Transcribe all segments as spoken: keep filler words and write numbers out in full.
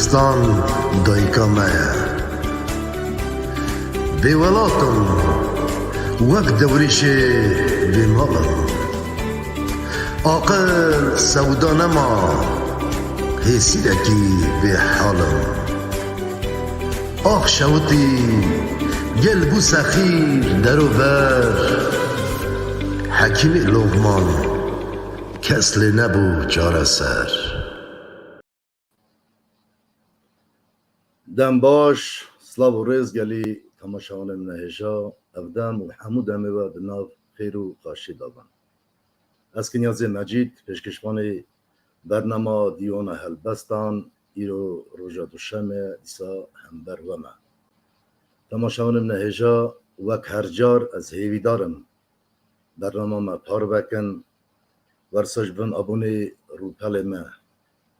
Stan dayika me ye. Bêwelat im, wek dewrêşê bêmal im. Aqil sewda nema, hêsîrekî bêhal im. Ax şewitî, gel bû sexîr derover. Hekîmê Loqman, kes lê nebû çareser. Dem baş, silav û rêz gelî temaşevanên me hêja, ev dem û hemû demê we di nav xêr û xweşî de bin. Ez Kinyazê Mecîd, pêşkêşvanê bernama Dîwana Helbestan, îro roja duşemê dîsa hember we me. Temaşevanên me hêja, wek her car ez hêvîdar im bernama me parve kin, wersa ji bin abonê rûpelê me.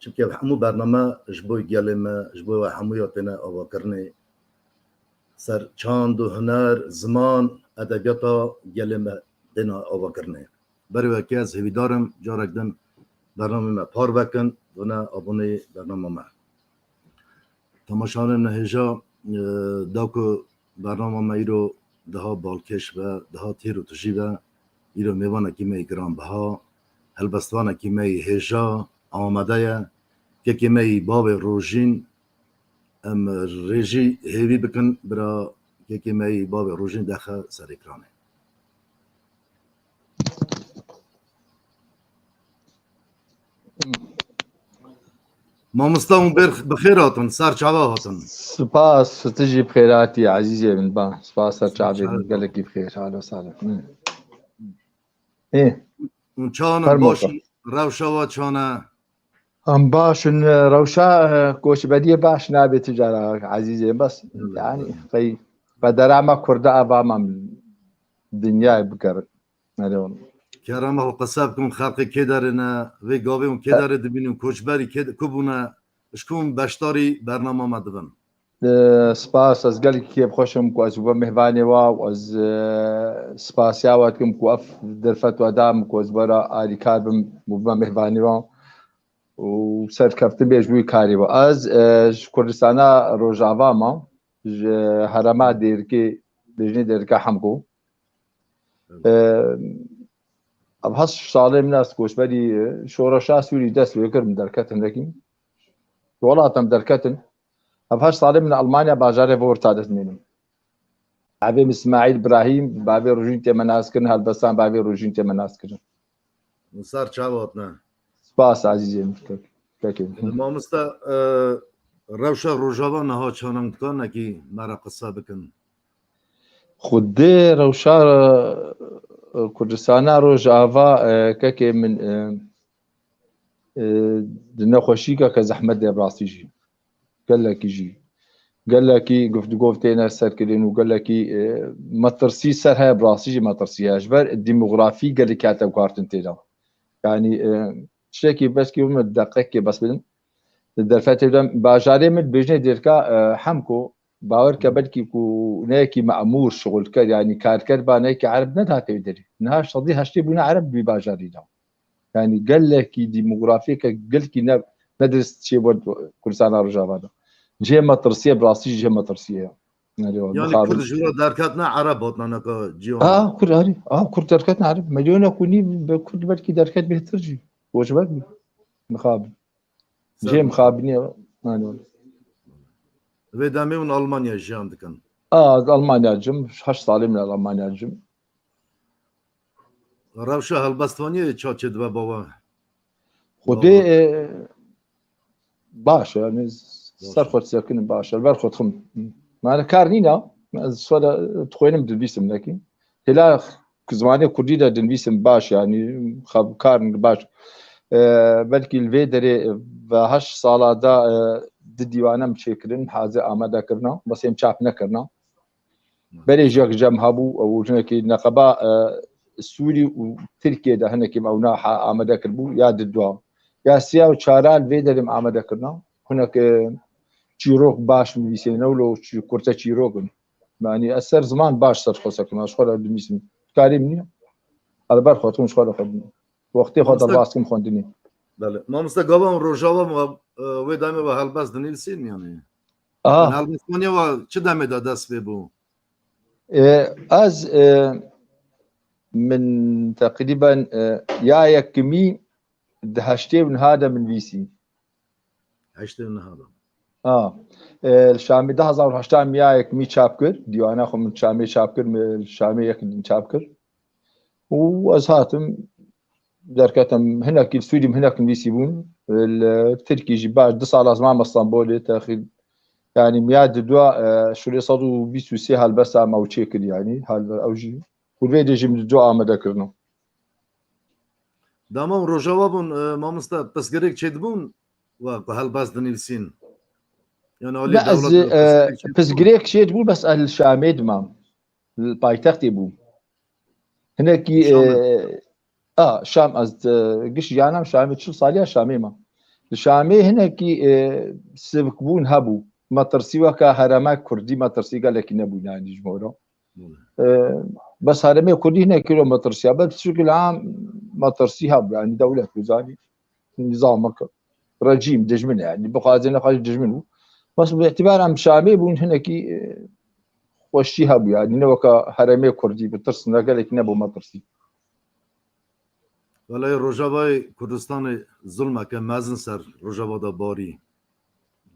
Çimkî ev hemû bername ji bo gelê me, ji bo we hemûya têne avakirinê. Ser çand û huner, ziman, edebiyata gelê me têne avakirinê. Berê wekê ez hêvîdar im, carek din bernamê me parve kin, bibine abonê bernama me. Temaşevanên me hêja, e, da ku bernama me îro daha balkêş be, daha têr û tijî be, îro mêvanekî me yî giranbiha, helbestvanekî me yî hêja amade ye, kekê me yî bavê Rojîn, em rêjî hêvî bikin, bira kekê me yî bavê Rojîn dexe ser ekranê. Mamosta hûn bêr bi xêr hatin, ser çava hatin. Spas, tu jî bi xêr hatî, ezîzê min, ba. Spas, ser çavê min, gelekî bi xêr, halo salo. Hı. Ê. Hûn çawan in, baş in, rewşa we çawan e? Em baş in, rewşa, e, koçberiyê baş nabe tu cara, ezîzê, bes, Evet, yani, evet. qey, qedera me kurda eva me dinyayê bikerin. Erê wala. Kerema xwe qise bikim, xelkê kê derê ne, vê gavê hûn kê E- derê dibînin, koçberî kê, ku bûne, ji ku hûn beşdarî bernama me dibin? E, spas, ez gelekî kêfxweş im ku ez bûme mêvanê we û ez, e, spasiya we dikim ku ev derfet we da min ku ez were alîkar bim û bime mêvanê we û serkeftin bê ji wî karê we. Ez, e, ji Kurdistana Rojava me, ji herêma Dêrikê, Bêjnê Dêrika Hemko. E, ev heşt salê min ez koçberî, e, şoreşa Sûrî dest pê kir, min derket hindekî. Ji welat em derketin. Ev heşt salê min Almanya bajarê Worta de dimînim. Bavê min Îsmaîl Îbrahîm, bavê Rojîn tê me nas kirin, helbestan bavê Rojîn tê me nas kirin. Hûn ser çav hatine? Spas ezîzê min, kek-, kekê min. Mamoste, e, rewşa Rojava niha çanan dikanekî me re qise bikin? Xwedê rewşa, e, Kurdistana Rojava, e, kekê min, e, e, di nexweşîka ke zehmet de bi rastî jî. Gelekî jî. Gelekî guftûgov têne serkirin û gelekî, e, metirsî ser heye, bi rastî jî metirsî heye. Ji ber demografî gelekî hate guhartin tê de. Yanî, e, tiştekî beskî min deqekê bes bidin. Di derfetê de bajarê min Bêjnê Dêrika, e, Hemko, bawer ke belkî ku neyekî memûr, şixulker, yanî karker ba neyekî ereb nedihate wê derê. Niha sedî heştê bûne ereb di wî bajarî de. Yanî gelekî demografîke gelkî ne, ne dirist çê bo Kurdistana Rojava de. Cihê metirsiyê, bi rastî jî cihê metirsiyê ye. Yanî o Yanî mixabin Kurd ji we derketine, ereb hatine neka cîhan. A, Kurd, arî. A, Kurd derketine ereb. Milyona ku nî be Kurd belkî derket bêhtir jî. Koçber bî. Mixabin. Ser Cihê bû. Mixabinê, yanî o. Vê demê hûn Almanya jiyan dikin. A, ez Almanya cim. Heşt salê min ez Almanya cim. Rewşa helbestvaniyê ça çê dibe bawe? Xwedê, Bawe. e, baş e, yanî ser Baş e. xwe disekinim baş e, li ber xwe dixim. Mane kar nîne, ez şwere dixwênim dinivîsim nekî. Hêla ku zimanê kurdî de dinivîsim baş, yanî xwe karin baş. E, belkî li vê derê, e, ve heşt sala de, e, di dîwane min çêkirin, hazir amade kirina, bes êm çap nekirina. Berê jî yek cem hebû, ew hinekî neqeba, e, Sûrî û Tirkiyê de hinekî ewna ha-, amade kiribû, ya di dua. Ya siya û çara li vê derê min amade kirina. Hinek, e, çîrok baş nivîsê, ne wilo çî-, kurte çîrok in. Yanî ez ser ziman baş ser xwe sekim, ez xwe re dinivîsim. Karê min niye. Ez li ber xwe dikim, ji xwe re xwe dinivîsim. Wextê xwe Mamoste derbas dikim xwendinê. Belê. Mamoste, gava û rojava me, e, wê demê ve helbest dinivîsîn yanî? Aha. Helbestmaniya we çi demê de dest pê bû? E, ez, e, min teqrîben, e, ya yekimî di heştê û niha de min vîsî. Heştê û niha de. Ha. E, li Şamê du hezar û heşt em ya yekimî çap kir. Dîwana xwe min Şamê çap kir, min Şamê yek din çap kir. Û ez hatim, derketim, hinekî li Sûrî min hinek nivîsî bûn. Li Tirkî jî baş du sal ez mame Stenbolê, texîl, yanî miya di dua, e, şûlê sed û bîst û sê helbesta me ew çêkir, yanî hal ew jî û vê dê jî min di dua amade kirino. Dema û rojava bûn, e, mamoste, pirsgirêk çêdibûn we ku helbest dinivîsîn? Yanî alî Ne, ez, dewlet e, pirsgirêk çêdibûn? Pirsgirêk çêdibû, bes ez li Şamê dimam. Li paytextê bûm. Hinekî, Şamê. e, a, Şam, ez, e, giş yanam Şamê, çil saliya Şamê me. Li Şamê hinekî, e, sivkbûn hebû. Metirsî weke herêma kurdî metirsî gelekî nebû, yanî ji mora. E, bes herêmê kurdî hinek kilo metirsiya. Bes şikil am metirsî hebû, yanî dewlet ku zanî, nîzamek, rejîm, dijmin e, yanî bixwazê nexwazê dijmin bû. Bes bi îtîbar em Şamê bûn, hinekî, e, xweşî hebû, yanî ne weke herêmê kurdî bi tirs ne, gelekî nebû metirsî. Welay Rojavayê Kurdistanê zulmeke mezin ser Rojava de barî.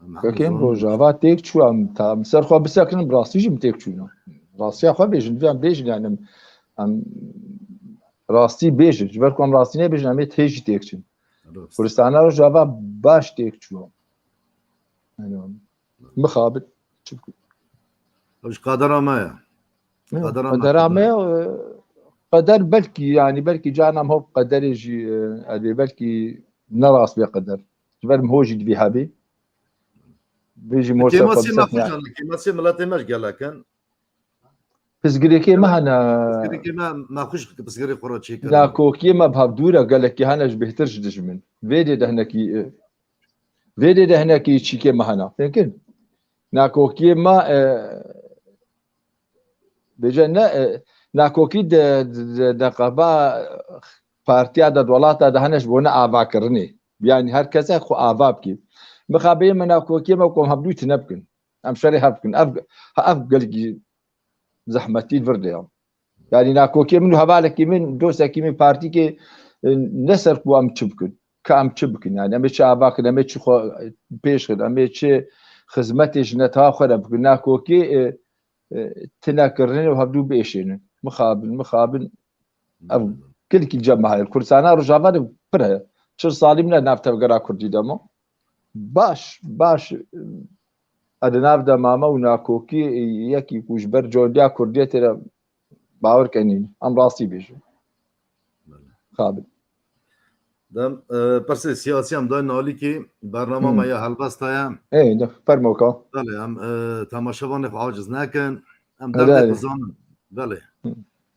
Em Kekê em hemû Rojava têk çû, em ta em ser xwe bisekinin, bi rastî jî em têk çûne. Rastiya xwe bêjin, divê em bêjin, yanî em, em rastî bêjin. Ji ber ku em rastî nebêjin, em ê hê jî têk çin. Rast. Kurdistana Rojava baş têk çû. Yanî mixabin çi bikin? Ew ji qadera me ye. Qadera me, Qedera me, qedera. e, qeder belkî, yanî belkî canan hop qederê jî, e, edê belkî ne rast bê qeder. Ji ber min ho jî divê hebê. Vê jî mor ser xwe Kêmasî me bisekine. Xwe jî, kêmasî miletê me ji gelek in. Pirsgirêkê me hene. Pirsgirêkê me, me xwe ji pirsgirê xwe re çêkir. Nakokiyê me bi hevdû re gelekî hene ji bêhtir ji dijmin. Vê dê de hinekî, e, vê dê de hinekî çîkê me hene. Fêkin? Nakokiyê me, e, bêje ne, e, nakokî de, de, de, de qeba partiya de, de welata de hene ji bo ne avakirinê. Yanî her kese xwe ava bike. Mixabeyê me nakokiyê me ku em hevdû tune bikin. Em şerê hev bikin. Ev, ev gelkî zehmetî vir de ya. Yanî nakokê min û hevalekî min, dostekî min, partîkê, e, ne ser ku em çi bikin. Ka em çi bikin? Yanî em ê çi ava kin, em ê çi xwe pêş xin, em ê çi xizmetê ji netewa xwe re bikin. Nakokê, e, e, tune kirinê û hevdû biêşênin. Mixabin, mixabin. Ev gelkî cem heye. Kurdistana Rojava de pir heye. Çil salî min e nav tevgera Kurdî de ma. Baş, baş, e, di nav de mame û nakokî, e, yekî ku ji ber condiya Kurdiyetê re bawer kenîn. Em rastî bêjin. Xabin. Dem, e, pirsê siyasî em dayne alîkî, bernama me ya helbesta ye. Ê, de, fermo ka. Belê, em, e, temaşevanê xwe aciz nekin. Em Belê. derdê bizanin. Belê.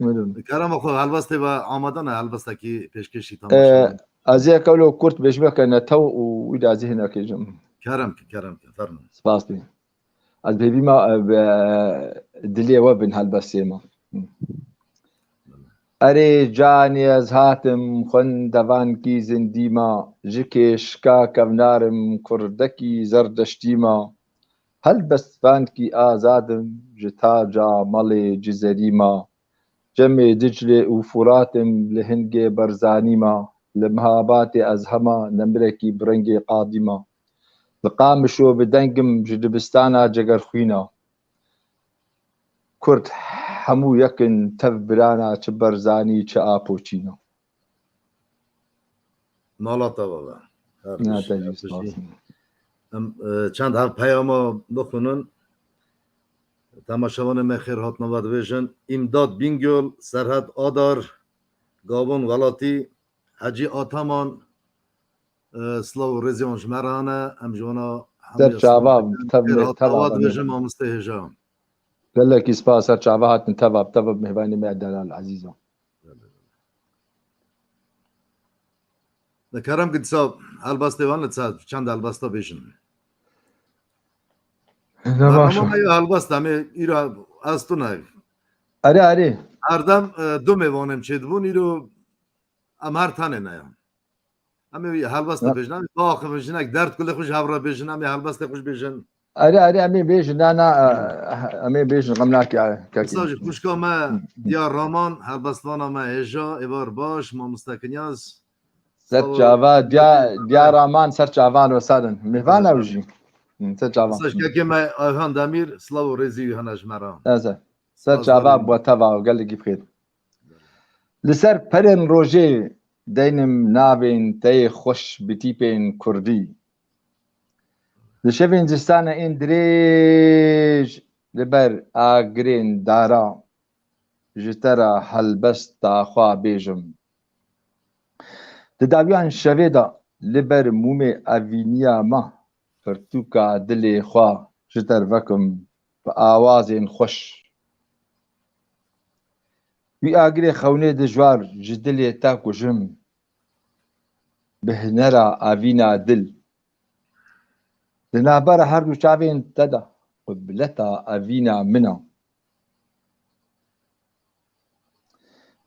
Buyurun. Kerema xwe helbestê ve amade ne, helbestekî pêşkêşî E, temaşevan. Ez ê kewlo kurt bêjime ke netew û wî de ez ê hinekê jim. Kerem ki, kerem ki, fermo. Spas dî. Ez bêbî me, e, be, dilê we bin helbestê me. Erê canê ez hatim xwend devankî zindî me, ji kêşka kevnarim kurdekî zerdeştî me. Helbestvankî azadim ji taca malê Cizerî me. Cemê Diclê û Furat im li hingê Berzanî me. Li Mihabatê ez hema nemirekî bi rengê qadî me. Li Qamişo bi dengim ji dibistana Cegerxwîna. Kurd hemû yek in, tev birana, çi Berzanî, çi Apoçîna. Mala te ve be. Her Na tişt, te her jî tişt. spas. Em, e, çend hev peyama bixwînin. Temaşevanê me xêr hatina ve dibêjin. Îmdad Bingöl, Serhat Adar, Gabon Welatî, Hecî Ataman, e, silav û rêzê wan ji me re hene. Em ji wana hemû Ser ya çava, silav dikin. tev-, Xêr hatina teva ve ve dibêjin ne. Mamoste Hêja. Gelekî spas, ser çava hatin teva, teva mêvanê me delal ezîz e. Li kerem ki disa helbestê wan li çend helbesta bêjin. Ne baş. Bernama me ya helbest em ê îro ez tu ne. Erê, erê. Herdem, e, du mêvanên çêdibûn, îro em her tenê ne ya. Em ê helbesta bêjin, em ê biaxivin, jinek derd ku lê xwe ji hev re bêjin, em ê helbestê xwe jî bêjin. Erê, erê, em ê bêjin, na, na, em ê bêjin, xem nake, kekê. Wisa jî xwişka me Diyar Raman, helbestvana me hêja, êvar baş, mamoste Kinyaz. Ser çava, Diya-, Diyar Raman, ser çavan wisa din. Mêvan ew jî. Hı, ser çavan. Wisa jî kekê me Ayhan Demîr, silav û rêzî wî hene ji me re. Ez e. Ser çava, bo teva, gelekî bi xêr. Li ser perên rojê deynim navên te yê xweş bi tîpên kurdî. Di şevên zistana ên dirêj li ber agirên dara ji te re helbesta xwe bêjim. Di dawiyan şevê de li ber mûmê evîniya me pirtûka dilê xwe ji te re vekim bi awazên xweş. Wî agirê xewnê dijwar ji dilê te kujim, bi hinera evîna dil. Di navbera her du çavên te de qibleta evîna min a.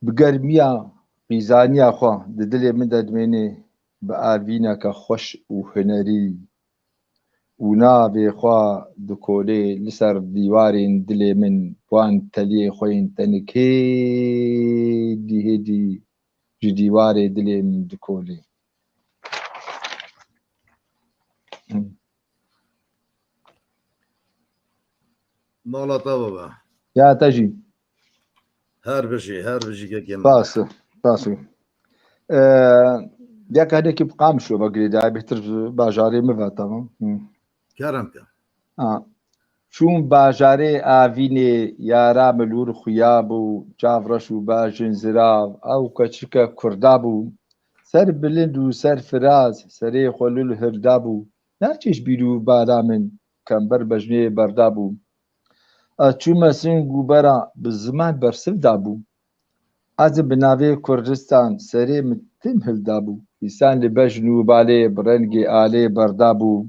Bi germiya qîzaniya xwe di dilê min de dimênê, bi evîneke xweş û hunerî. Û navê xwe dikolê li ser dîwarên dilê min, wan teliyê xwe yên tenik hêdî hêdî ji dîwarê dilê min dikolê. Mala te baba. Ya te jî. Her bijî, her bijî kekê min. Spas, spas. Ee, ya kadekî bi Qamişlo ve girêdayê, bêhtir bajarê min ve, tamam. Hı. Kerem ke. Ha. Çûn bajarê Avînê, yara min lûr xuya bû, çav reş û bajin zirav, ew keçike kurda bû. Ser bilind û ser firaz, serê xwe lûl hirda bû. Naçê ji bîr û bala min, kember bejnê berda bû. Ez çûme sing û bera, bi ziman bersiv dabû. Ez ê bi navê Kurdistan serê min tim hildabû. Îsan li bejn û balê bi rengê alê berdabû.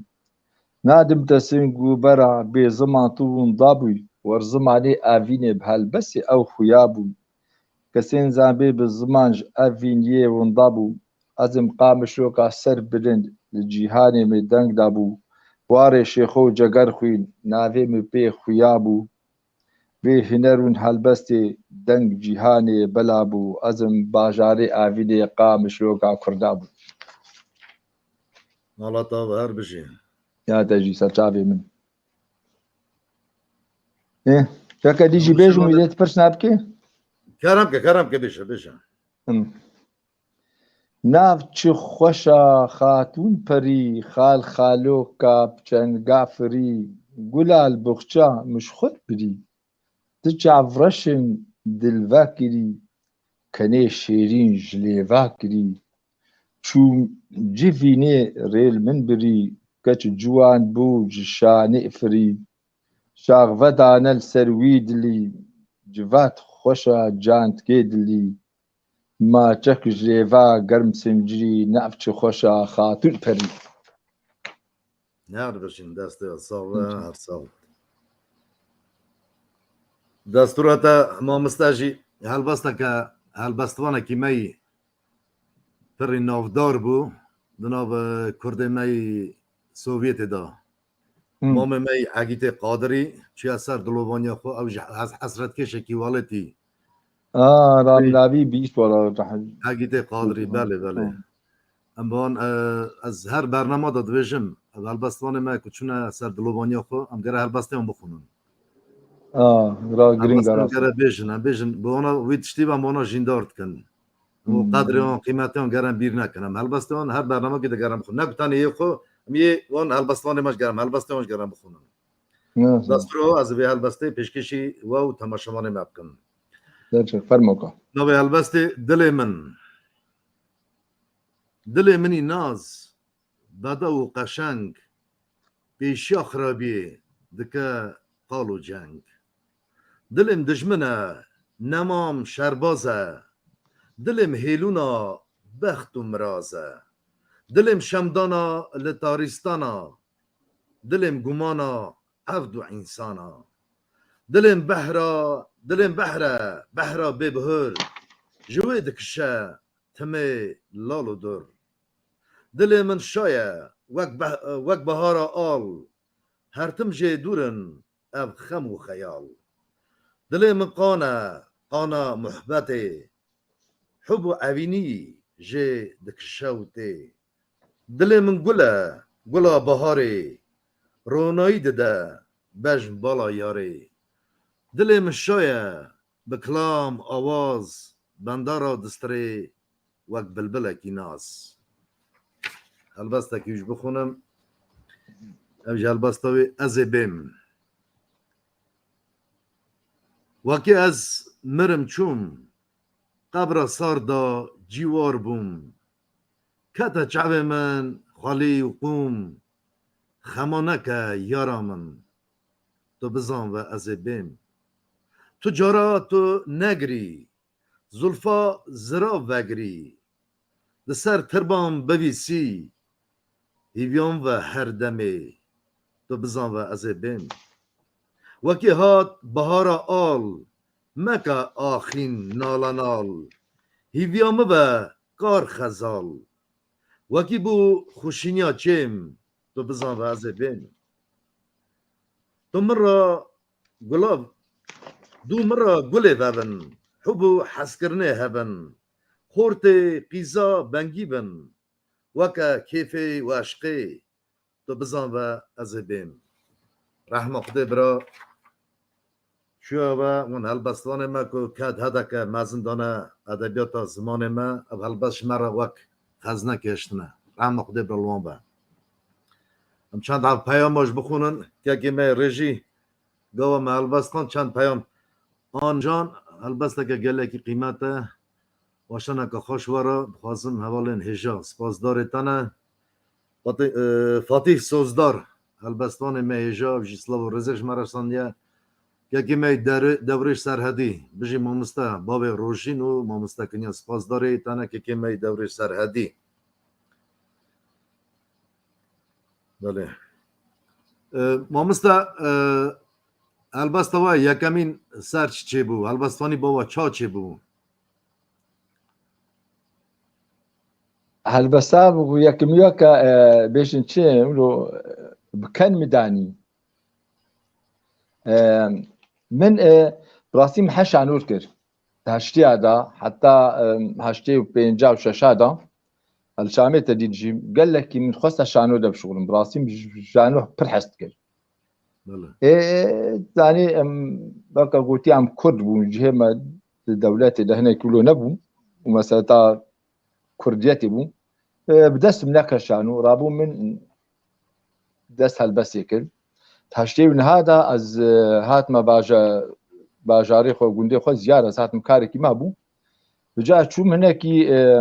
Nadim te sing û bera bê ziman tu winda bûyî. Wer zimanê Evînê bi helbestê ew xuya bû. Kesên zanbê bi ziman ji Evîniyê winda bû. Ez ê Qamişloka ser bilind li cîhanê min deng dabû. Warê Şêxo û Cegerxwîn navê min pê xuya bû. Vê huner û helbestê deng cîhanê bela bû. Ez im bajarê Evînê Qamişloka Kurda bû. Mala te ava her bijî. Ya te jî ser çavê min. Ê, keke dî jî bêjim, wî dê tu pirs nabikê? Kerem ke, kerem ke, bêje, bêje. Him. Nav çi xweş a xatûn perî, xal xaloka bi çenga firî, gulal buxça min ji xwe birî. Ti çavreşin dilvekirî, kenê şêrîn ji lêvekirî. Çûm civînê rêl min birî, keç ciwan bû ji şanê firî. Şax vedane li ser wî dilî, civat xweşa cantikê dilî. Ma çek ji lêva germ sincirî, nav çi xweşa xatûn perî. Her bijîn, destê sax be, her sax. Destûra te mamoste jî helbesteke, helbestvanekî me yî pirî navdar bû di nav, e, kurdê me yî Sovyetê de. Hmm. Mamê me yî Egîtê Qadirî çûye ser dilovaniya xwe, ew jî hes-, hesretkêşekî welatî. A, Ram Lavî bîst wala. Egîtê Qadirî, belê, belê. Hmm. Em bi wan, e, ez her bernama de dibêjim, ev helbestvanê me ku çûne ser dilovaniya xwe, em gere helbestê wan bixwînin. A, ra giring e. Helbestê wan gere bêjin, em bêjin, bi wana wî tiştî ve em wana jîndar dikin. Û qedrê wan, qîmetê wan gere em bîr nekin. Em helbestê wan her bernamekê de gere em bixwin. Ne ku tenê yê xwe, em yê wan helbestvanê me jî gere em, helbestê wan jî gere em bixwînin. Destûra ez ê vê helbestê pêşkêşî we û temaşevanê me bikim. Gerçek, fermo ka. Navê helbestê Dilê Min. Dilê min î naz, bedew û qeşeng, pêşiya xirabiyê dike qal û ceng. Dilê min dijmin e, nemam şerbaz e. Dilê min hêlûna bext û miraz e. Dilê min şemdana li tarîstana. Dilê min gumana evd û însana. Dilê min behra, dilê min behr e, behra bêbihur. Ji wê dikişe timê lal û dur. Dilê min şaye wek beh-, wek bahara al, her tim jê dûr in ev xem û xeyal. Dilê min qan e, qana muhbetê, hub û evînî jê dikişe û tê. Dilê min gul e, gula baharê, ronayî dide bejn bala yarê. Dilê min şaye, bi kilam, awaz, bendara distirê wek bilbilekî nas. Helbestekî ji bixwînim. Ev ji helbesta wê Ez ê bêm. Wekî ez mirim çûm, qebra sar da cîwar bûm. Kete çavê min xwelî û qûm, xema neke yara min. Tu bizan ve ez ê bêm. Tu cara tu negirî, zulfa zirav vegirî. Li ser tirban bivîsî, hîviyan ve her demê. Tu bizan ve ez ê bêm. Wekî hat bahara al, meke axîn nalanal. Hîviya min ve kar xezal. Wekî bû xuşîniya çêm, tu bizan ve ez ê bêm. Tu min re gulav, dû min re gulê vebin, hub û hezkirinê hebin. Xortê qîza bengî bin, weke kêfê û eşqê, tu bizan ve ez ê bêm. Rehma Xwedê bira. Çûye ve hûn helbestvanê me ku ked hedeke mezin dane edebiyata zimanê me, ev helbest ji me re wek xeznek hiştine. Rehma Xwedê bira li wan be. Em çend ev peyama ji bixwînin, kekê me rêjî gava me helbest xwend çend peyam. Ancan helbesteke gelekî qîmet e. Weşaneke xweş were, dixwazim hevalên hêja spasdarê te ne. Fatî-, e, Fatîh Sozdar, helbestvanê me hêja, ev jî silav û rêzek ji me re şandiye. Kekê me yê Dere-, Dewrêş Serhedî, bijî mamoste, bavê Rojîn û mamoste Kinya, spasdarê te ne kekê me yê Dewrêş Serhedî. Belê. E, mamoste, e, helbesta we yekemîn ser çi çêbû? Helbestvanî ba we ça çêbû? Helbesta bû yekemiya ke, e, bêjin çi, wilo, e, bi ken mi danî. E, min, e, bi rastî min heşanûr kir. Heştiya da, heta, e, heştê û pênca û şeşa da, li Şamê te dît jî, gelekî min xwesta şano de bişuxulim. Bi rastî min ji şano pir hez dikir. Belê. Ê, zanî, em, weke gotî em Kurd bûn, cihê me di dewletê de hinek wilo nebû û mesela ta Kurdiyetê bû. Ê, bi dest min nekeşan û rabû min dest helbestê kir. Heştê û niha de ez, e, hatime baja-, bajarê xwe, gundê xwe ziyar, ez hatim karekî me bû. Bi ca çûm hinekî, e,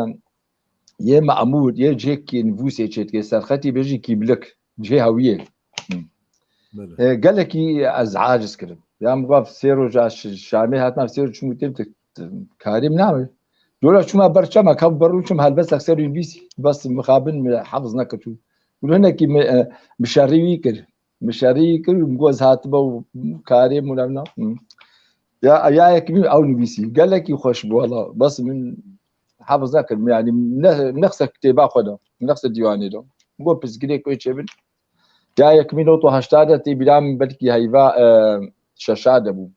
yê memûr, yê cihekî nivûsê çêdike, serxetî bêjî kîblik, cihê hewiyê. Belê. E, gelekî ez aciz kirim. Ya min got, sê roja ş-, Şamê hatina, sê roj çûm û têm te, te, karê min name. Dola çûma ber çema, ka ber rû çûm helbestek ser wî nivîsî, bes mixabin min hefiz nekir çû. Wilo hinekî min, e, min şerî wî kir. Min şerî kir û min got, ez hatime û karê min ev na. Hı. Ya, ya yekî min ew nivîsî. Gelekî xweş bû, wela. Bes min hefiz nekirim, yanî ne-, nexse kitêba xwe de, nexse dîwanê de. Min got, pirsgirêk wê çêbin. Ya yekî min nod û heşta de tê bîra min belkî heyva, e, şeşa de bû.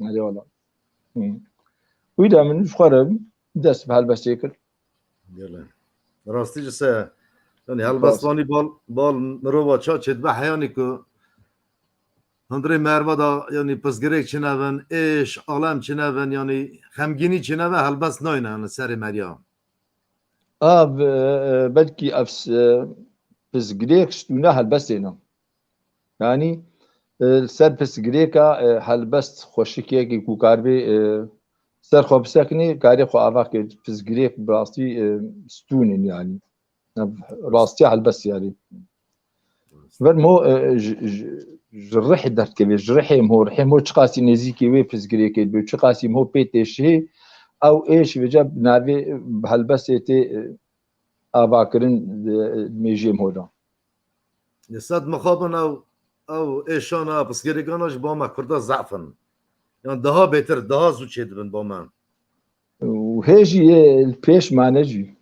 Hadi wela. Hı. Wî de min ji xwe re dest bi helbestê kir. Gelek. Rastî ji se, yanî helbestvanî bal, bal mirova ça çêdibe heyanî ku hundirê merva da, yanî pirsgirêk çinevin, êş, alem çinevin, yanî xemgînî çineve, helbest nayne, yanî serê meriya. Ev, e, e, belkî ev s-, e, pirsgirêk stûne helbestê ne. Yanî, e, ser pirsgirêka, e, helbest xweşikiyekî ku karibê, e, ser xwe bisekinê, karê xwe ava kir. Pirsgirêk bi rastî, e, stûn in yanî. Rastiya helbest yanî. Ver mo, e, ji, ji, ji rihê derdikeve, ji rihê mo, rihê mo çiqasî nêzîkê wê pirsgirêkê dibe, çiqasî mo pê têşihê, ew êş vêca bi navê, bi helbestê tê, e, avakirin, e, mêjiyê mo de. Li ser mixabin ew, ew êşana, pirsgirêkana ji bo me Kurda zaf in. Yan daha bêtir, daha zû çêdibin bo me. Û hê jî yê li pêş mane jî.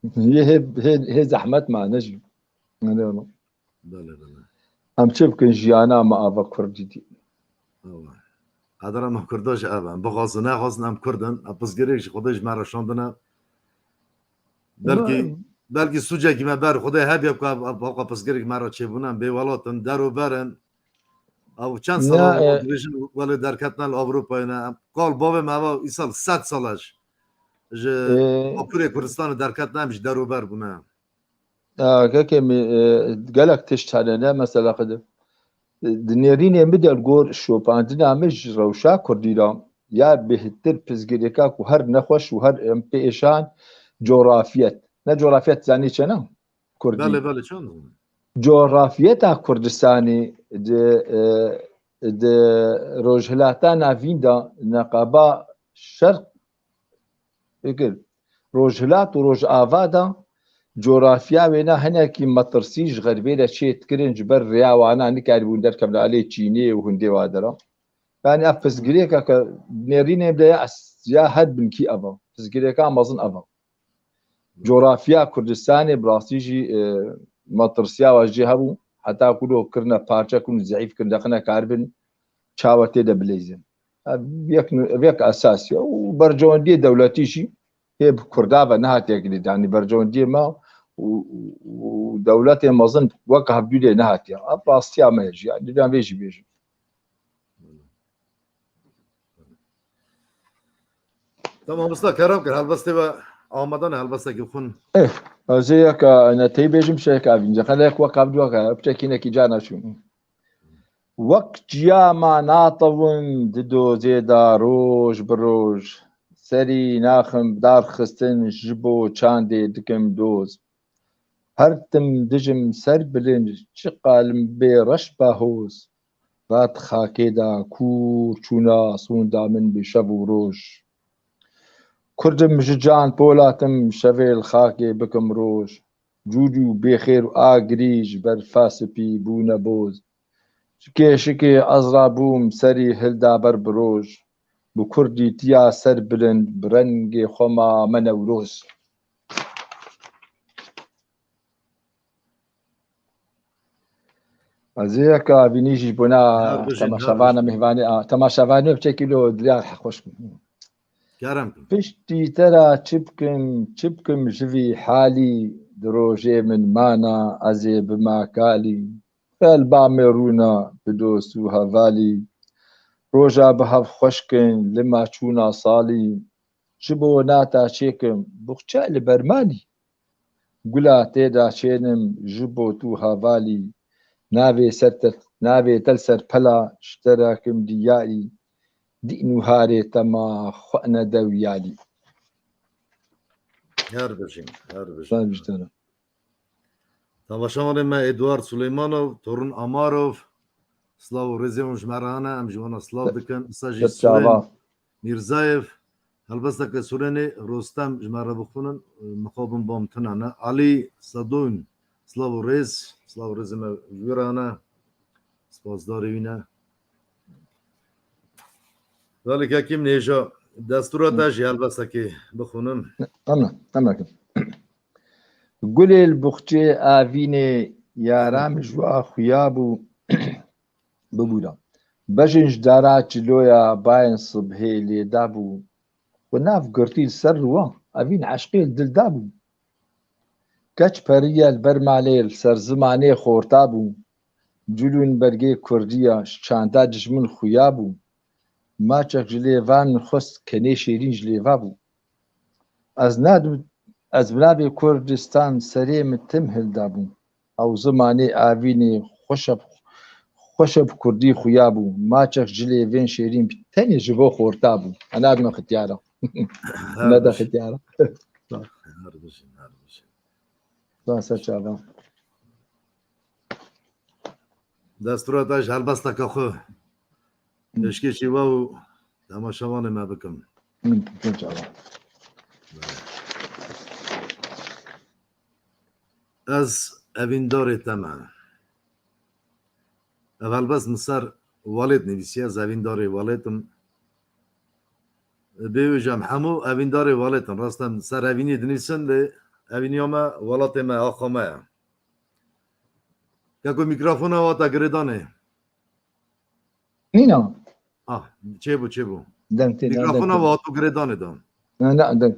Yê hê, hê, hê zehmet mane jî. Belê, belê. Em çi bikin, jiyana me ava kurdî dî. Ewa. Qedera me kurda jî ev e. Bixwazin, nexwazin em kurd in. Ev pirsgirêk ji Xwedê ji me re şandine. Belkî, belkî sûcekî me ber Xwedê hebiya ku ev, ev, ev pirsgirêk me re çêbûne, em bêwelat in, der û ber in. Ew çend sal e, dibêjin welê derketine li Ewropayê ne. Em qal bavê me eva îsal sed sal e ji, ji Bakurê Kurdistanê derketine, em ji der û ber bûne. Kekê min, e, gelek tişt hene, ne mesela xide. E, di nêrînê min de li gor şopandina min ji rewşa kurdî re ya bêhtir pirsgirêka ku her nexweş û her em pê êşan, coğrafiyet. Ne coğrafiyet zanî çi ne? Kurdî. Belê, belê, çend? Coğrafiyeta Kurdistanê di, e, di Rojhilata Navîn de neqaba şerq Fikir. Rojhilat û Rojava de coğrafya wêna hinekî metirsî ji xerbê re çê dikirin, ji ber rêya wana nikaribûn derkevin alê Çînê û hindê wa dera. Yani ev pirsgirêka ke nêrînê bide ya, ya her binkî ev e. Pirsgirêka mezin ev e. Coğrafya Kurdistanê bi rastî jî, e, metirsiya wa jê hebû. Heta ku lo kirine parçe, ku zeîf kirine, xine karibin çawa tê de bileyzin. Ev yek, ev yek esas ye. Û bercewendiyê dewletî jî hê bi Kurda ve nehatiye girê. Yani bercewendiyê me û, û, û dewletê mezin wek hevdû lê nehatiye. Ev rastiya me ye jî. Yani dûdan vê jî bêjim. Tamam, usta, kerem kir. Helbestê ve amadan, helbestekî xwin. Eh, ez ê yeka neteyî bêjim, şeyek evîn. Xelek wek hevdû wek, piçekînekî cana çûn. Wek ciya ma natewin di dozê de roj bi roj. Serî naxim bi dar xistin, ji bo çandê dikim doz. Her tim dijim ser bilind, çi qalim bê reş bahoz. Vat xakê de kûr çûna sûnda min bi şev û roj. Kurdim ji can polatim, şevê li xakê bikim roj. Cûcû bêxêr û agirî ji ber fasipî bûne boz. Şikê şikê ez rabûm serî hilda ber bi roj. Bi kurdîtiya ser bilind bi rengê xwe ma me Newroz. Ez ê yeka vînî jî bona temaşevana, mêvanê, a, temaşevanê piçekî lo dilya xweş bû. Kerem. Piştî te ra çi bikim, çi bikim ji vî halî, di rojê min mana ez ê bima kalî. Xelba me rûna bi dost û hevalî. Roja bi hev xweş kin, lima çûna salî. Ji bo nata çêkim, buxçe li bermalî. Gula tê de çênim, ji bo tu hevalî. Navê ser te, navê te li ser pela, ji te re kim diyarî. Dîn û harê te ma xwe nede wiyalî. Her bijîn, her bijîn. Sen ji te re. Temaşevanê me, Eduard Suleymanov, Torun Amarov, silav û rêzê wan ji me re hene, em ji wana silav dikin. Îsa jî Ser Sûrên çava. Mîrzayev, helbesteke Sûrênê, Rostem ji me re bixwînin, mixabin bam tune ne. Alî Sadûn, silav û rêz, silav û rêzê me ji wî re hene. Spasdarê wî ne. Dalê kekî min hêja, destûra te jî helbestekê bixwînin. Em, em nakin. Gulê li buxçê avînê, yara min ji wa xuya bû, bibûra. Bejin ji dara çiloya bayên sibhê lê dabû. Xwe nav girtî li ser riwa, evîn eşqê li dil dabû. Keç periye li ber malê, li ser zimanê xorta bû. Culûn bergê kurdiya, ji çanda dijmin xuya bû. Maçek ji lêvan xwest, kenê şêrîn ji lêva bû. Ez nadim, ez bi navê Kurdistan serê min tim hilda bû. Ew zimanê avînê xweşe, xweşe bi kurdî xuya bû. Maçek ji lêvên şêrîn bi tenê ji bo xorta bû. Ena dime xityara. Her Ne de bijî. Xityara. Her bijî, her bijî. Daha ser çava. Destûra te ji helbesteke xwe. Hı. Pêşkêşî we û temaşevanê me bikim. Hı, ser çava. Ez evîndarê te me. Ev helbest min ser welêt nivîsiye, ez evîndarê welêt im. Bêwêj em hemû evîndarê welêt in. Rast em ser evînî dinivîsin, lê Evîniya me, welatê me, axa me ye. Keko mîkrofona wa te girêdanê. Nîna. Ah, çêbû, çêbû. Deng tê, deng, Mîkrofona deng. Wa tu girêdanê dan. Ne, ne, deng.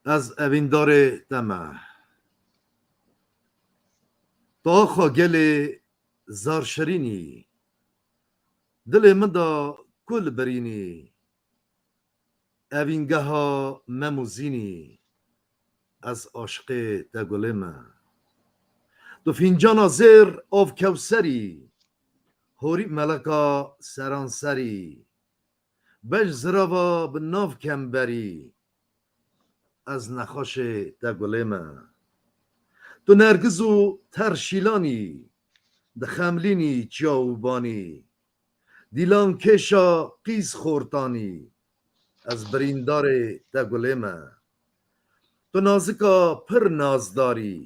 Ez evîndarê te me. Tu axa gelê zarşirînî. Dilê min da kul birînî. Evîngeha Mem û Zînî. Ez aşiqê te gulê me. Tu fîncana zêr av kewserî. Horî meleka seranserî. Bej zirava bi nav kemberî. Ez nexweşê te gulê me. Tu nergiz û ter şîlanî. Di xemlînî çiya û banî. Dîlan kêşa qîz xortanî. Ez birîndarê te gulê me. Tu nazika pir nazdarî.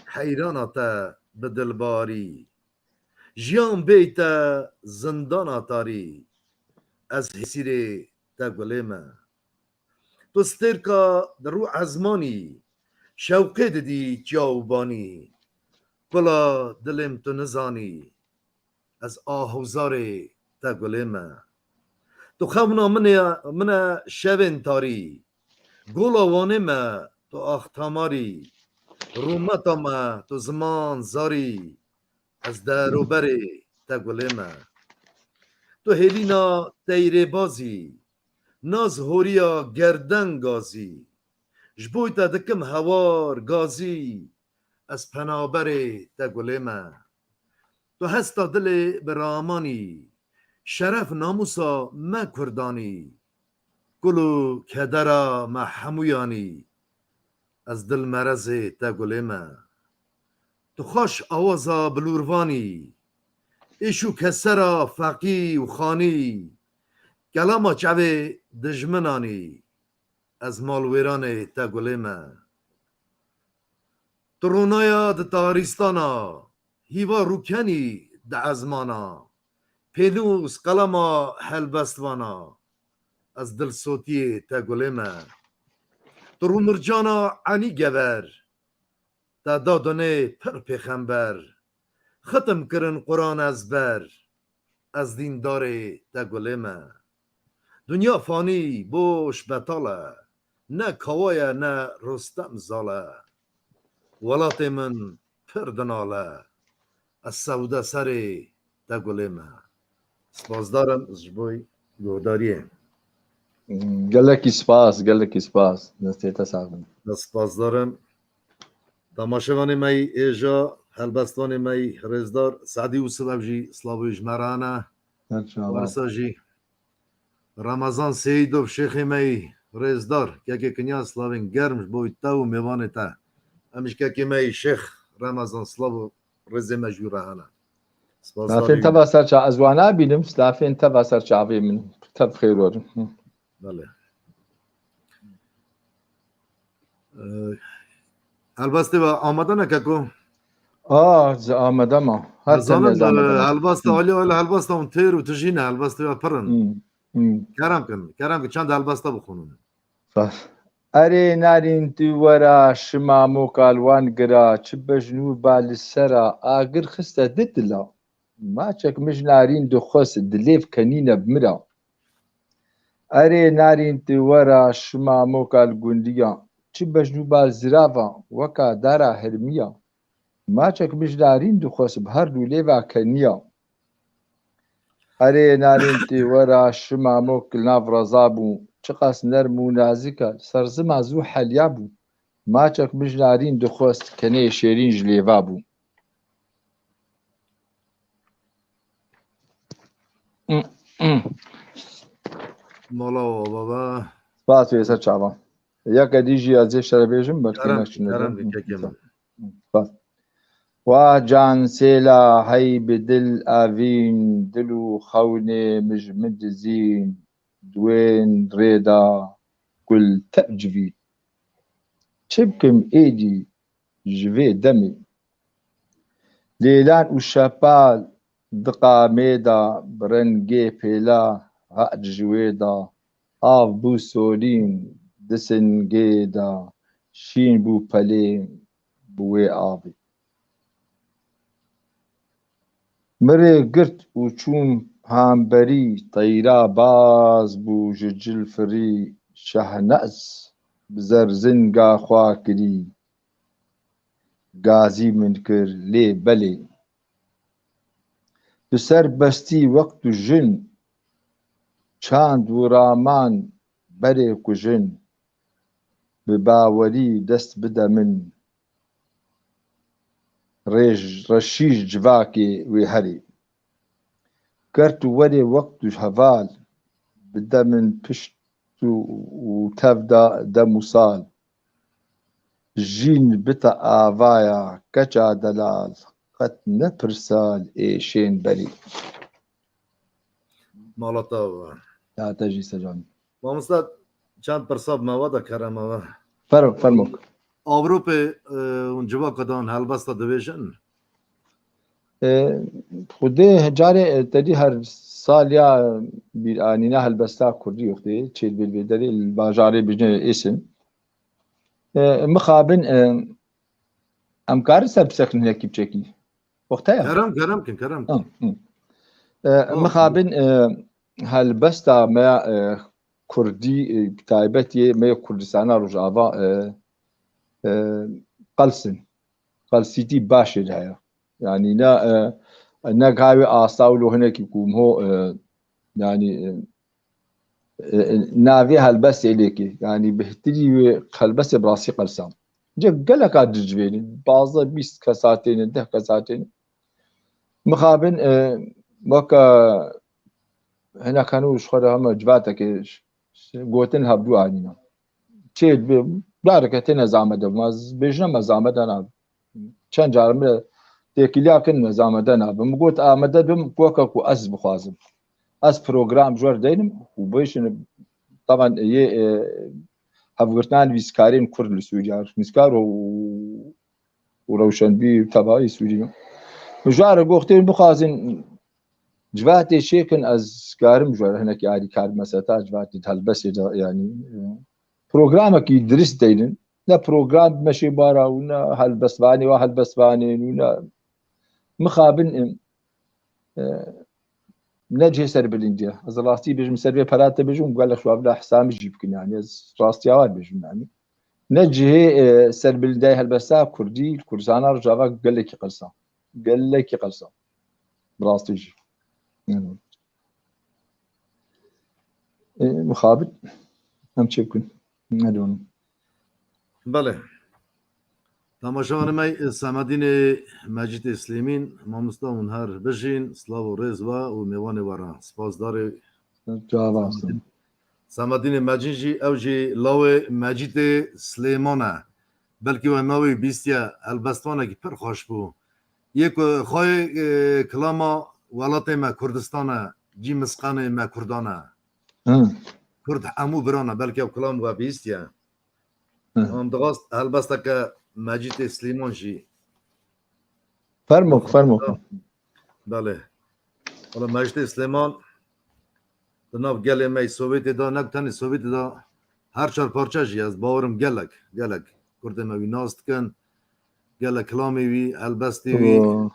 Heyrana te bi dilbarî. Jiyan bêy te zindana tarî. Ez hêsîrê te gulê me. Tu stêrka di rû ezmanî. Şewqê didî çiya û banî. Kula dilêm tu nizanî. Ez a hewzarê te gulê me. Tu xewna min e, min e şevên tarî. Gola Wanê me tu axtamarî. Rûmeta me tu ziman zarî. Ez deroberê te gulê me. Tu hêlîna teyrêbazî. Naz horiya gerden gazî. Ji bo te dikim hewar gazî. Ez penaberê te gulê me. Tu hesta dilê bi ramanî. Şeref namûsa me kurdanî. Kul û kedera me hemûyanî. Ez dilmerezê te gulê me. Tu xweş awaza bilûrvanî. Êş û kesera feqî û xanî. Kelama çavê dijminanî. Ez malwêranê te gulê me. Tu ronaya di tarîstana, hîva rûkenî di ezmana, pênûs qelema helbestvana, ez dilsotiyê te gulê me. Tu rûmircana enî gever, te da dunê pir pêxember, xitim kirin Quran ezber, ez dîndarê te gulê me. Dinya fanî, boş, betal e, ne Kawa ye, ne Rostem Zal e. Welatê min pir dinal e, ez sewde serê te gulê me. Spasdar im ji bo guhdariyê. Gelekî spas, gelekî spas. Destê te sax bin. Ez spasdar im. Temaşevanê me yî êja, helbestvanê me yî rêzdar, Sedî Yûsif ev jî slavê ji me re hene. Her çawa. Warisa jî Remezan Seyîdov şêxê me yî rêzdar, kekê Kinya, slavên germ ji bo te û mêvanê te. Em ji kekê me yî Şêx Remezan slav û rêzê me ji wî re hene. Spasdarê Lafên wî te me. va ser ça-, ez wana bînim, lafên te va ser çavê min. Te bi xêr werin. Hı. Belê. Ee, Helbestê ve amade ne keko? Ah, ez amade ma. Her Zanim, tene amade e, ma. Helbesta Hı. Ali, Ali helbesta hûn têr û tijî ne, helbestê ve pir in. Hı, hı. Kerem kin, kerem kin, çend helbesta bixwînin. Bas. Erê narîn tu wera şima mokal wan gira, çi bejn û ba li sera, agir xiste di dila. Maçek mij narîn dixwest, dilêv kenîne bi mira. Erê narîn tu wera şima mokal gundiya, çi bejn û ba zirava, weka dara hermiya. Maçek mij narîn dixwest, bi her du lêva keniya. Erê narîn tê wera şima mok li nav reza bû, çiqas nerm û nazik e, serzima zû heliya bû. Maçek mij narîn dixwest, kenê şêrîn ji lêva bû. Mala wa baba. Spas wê ser çavan. Yeke dî jî ez ê şere bêjim, belkî Kerem, neçine kerem de. bi kekê min. Spas. Wa can sêla hey bi dil evîn, dil û xewnê mij min dizîn, di wên rêda gul tev civîn. Çi bikim êdî ji vê demê? Lêlan û şepal di qamê de, bi rengê pêla hat ji wê de. Av bû solîn di singê de, şîn bû pelê bi wê avê. Mirê girt û çûm hemberî, teyra baz bû ji cil firî, şehnez bi zerzinga xwe kirî, gazî min kir lê belê. Tu serbestî wek tu jin, çand û raman berê kujin, bi bawerî dest bide min, rêj reşî ji civakê wê herê. Ger tu werê wek tu heval, bide min pişt û, û tev da dem û sal. Jîn bite avaya keça delal, qet ne pirsal ê şên berî. Mala te ava. Ya te jî Secan. Mamoste, çend pirsa bi me ve de kerem ava. Fer-, fermok. Ewropê, e, hûn civaka dan helbesta dibêjin? E, Xwedê carê, e, tedî her sal ya bîranîna helbesta kurdî yoxtê, çêl bir vê derê li bajarê bijne êsin. E, mixabin, e, em karin ser bisekinin hinekî biçekî. Wexte ya? Kerem, kerem kin, kerem kin. Hı, hı. E, Tamam. Mixabin, e, helbesta me, e, kurdî, e, taybetiyê me Kurdistana Rojava, e, e, qelsin. Qelsîtî başê de heye. Yani ne, e, ne gavê asta û lo hinekî ku ho, e, yani, e, e, navê helbestê lêkê. Yani bihtirî wê helbestê bi rastî qelsan. Ince geleka dicivênin. Bazı bîst kesa tênin, deh kesa tênin. Mixabin, e, weke hinek hene û ji xwe re hema civateke ş-, ş-, gotin hevdû anîne. Çê dibe, careke têne zamede bû. Ez bêjine me zamede nabe. Çend car min têkiliya kin me zamede nabe. Min got amede bim weke ku ez bixwazim. Ez program ji we re deynim û bêjin, taban yê, e, hevgirtina nivîskarên Kurd li Sûriye, nivîskar û û rewşenbîr û tebayî Sûrî ne. Ji we re goxtên bixwazin civatê çêkin, ez karim ji we re hinekî alîkar bime seta civatê di helbestê de, yanî, e, programekî dirist deynin. Ne program meşê bara û ne helbestvanê wa helbestvanên û ne mixabin, e, e, ne cihê serbilindî ye. Ez rastî bêjim, ser vê pera te bêjim, gelek ji we bila hisa min jî bikin, yanî ez rastiya wan bêjim, yanî. Ne cihê, e, serbilindayê helbesta kurdî, li Kurdistana Rojava gelekî qelsa. Gelekî qelsa. Bi rastî jî. Yani. E, mixabin em çê bikin. Ne diyorum. Belê. Temaşevanê me, Semedînê Mecîdê Slêmîn, mamosta hûn her bijîn, silav û rêz we û mêvanê we re. Spasdarê Cava Semedîn. Semedînê Mecîn jî, ew jî lawê Mecîdê Slêman e. Belkî we navê bîstiye, helbestvanekî pir xweş bû. Yê ku xwayê, e, kilama welatê me Kurdistan e, cî misqanê me Kurdan e. Hı. Kurd hemû biran e, belkî ew kilam we bîstiye. Hı. Em dixwast helbesteke Mecîdê Slîman jî. Fermo, fermo. Belê. Wala Mecîdê Slêman di nav gelê me yê Sovyetê de, ne tenê Sovyetê de, her çar parça jî ez bawerim gelek, gelek Kurdê me wî nas dikin. Gelek kilamê wî, helbestê wî. Wa.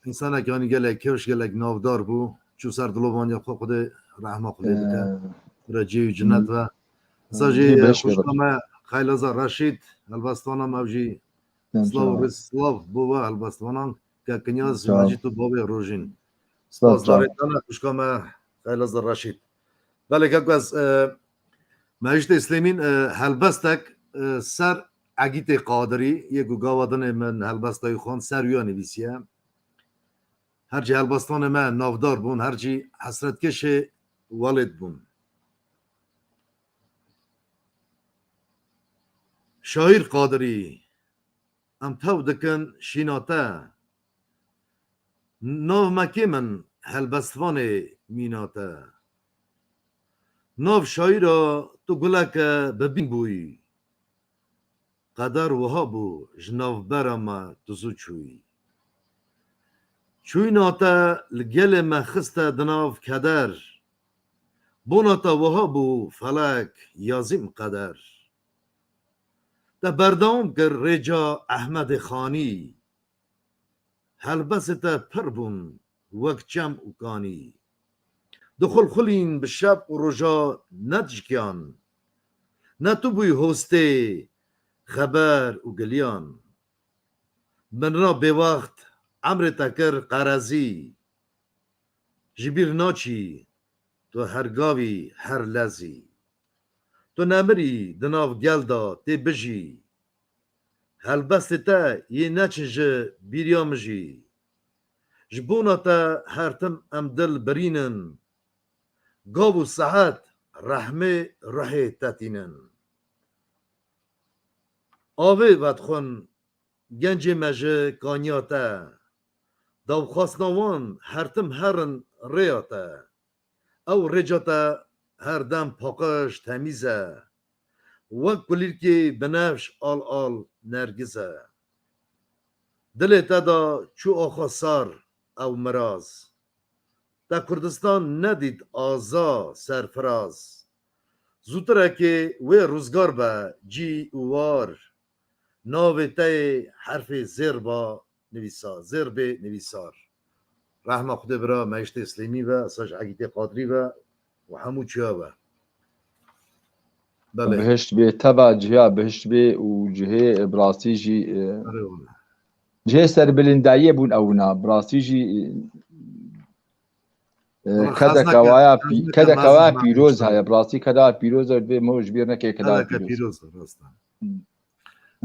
Însanek yanî gelek kewş, gelek navdar bû. Çû ser dilovaniya xwe, Xwedê rehma xwe lê bike. Ee. Bira cihê wî cinet ve. Sa jî, ee, xwişka me Xeylaza Reşîd, helbestwana me, ew jî silav û rêz, silav bo we helbestvanan, ke Kinyaz Mecîd û bavê Rojîn. Spas darê te ne, xwişka me Xeylaza Reşîd. Belê keko ez, e, Mecîdê Slêmîn, e, helbestek, e, ser Egîtê Qadirî, yê ku gava dinê min helbesta wî xwend, ser wî ya nivîsiye. Her cî helbestvanê me navdar bûn, her cî hesretkêşê welêt bûn. Şaîr Qadirî, em tev dikin şîna te. Nav mekê min helbestvanê mîna te. Nav şaîra tu guleke bibîn bûyî. Qeder wiha bû ji navbera me tu zû çûyî. Çûyîna te li gelê me xiste di nav keder. Bona te wiha bû felek yazîm qeder. Te berdewam kir rêca Ehmedê Xanî. Helbestê te pir bûn wek çem û kanî. Dixulxulîn bi şev û roja nedişkiyan. Ne tu bûyî hostê xeber û giliyan. Binra bêwext emrê te kir qerezî. Ji bîr naçî tu her gavî her lezî. Tu nemirî di nav gel de tê bijî. Helbestê te yê neçin ji bîriya min jî. Ji bona te her tim em dil birînin. Gav û saet rehmê ruhê te tînin. Avê vedixwin gencê me ji kaniya te. Dawxwasna wan her tim herin rêya te. Ew rêca te her dem paqij temîz e. Wek kulîlkê binevş al al nergiz e. Dilê te de çû axa sar ew miraz. Te Kurdistan nedît aza serfiraz. Zûtirekê wê rûzgar be cî û war. Navê te yê herfê zêr ba nivîsar, zêr bê nivîsar. Rehma Xwedê bira Mehiştê Slêmî ve, Saj Egîtê Qadrî ve û hemû çiya ve. Belê. Bihişt bê teva ciya, bihişt bê û cihê, e, bi rastî jî, e, Erê wele. Cihê serbilindayiyê bûn ewna. Bi rastî jî, e, e, Wele kedeke xezneke, waya pî-, xezneke kedeke mezin waya me pîroz heye. Bi rastî keda pîroz e, divê mo ji bîr neke keda Kedeke pîroz. Pîroz e, rast e. Hı.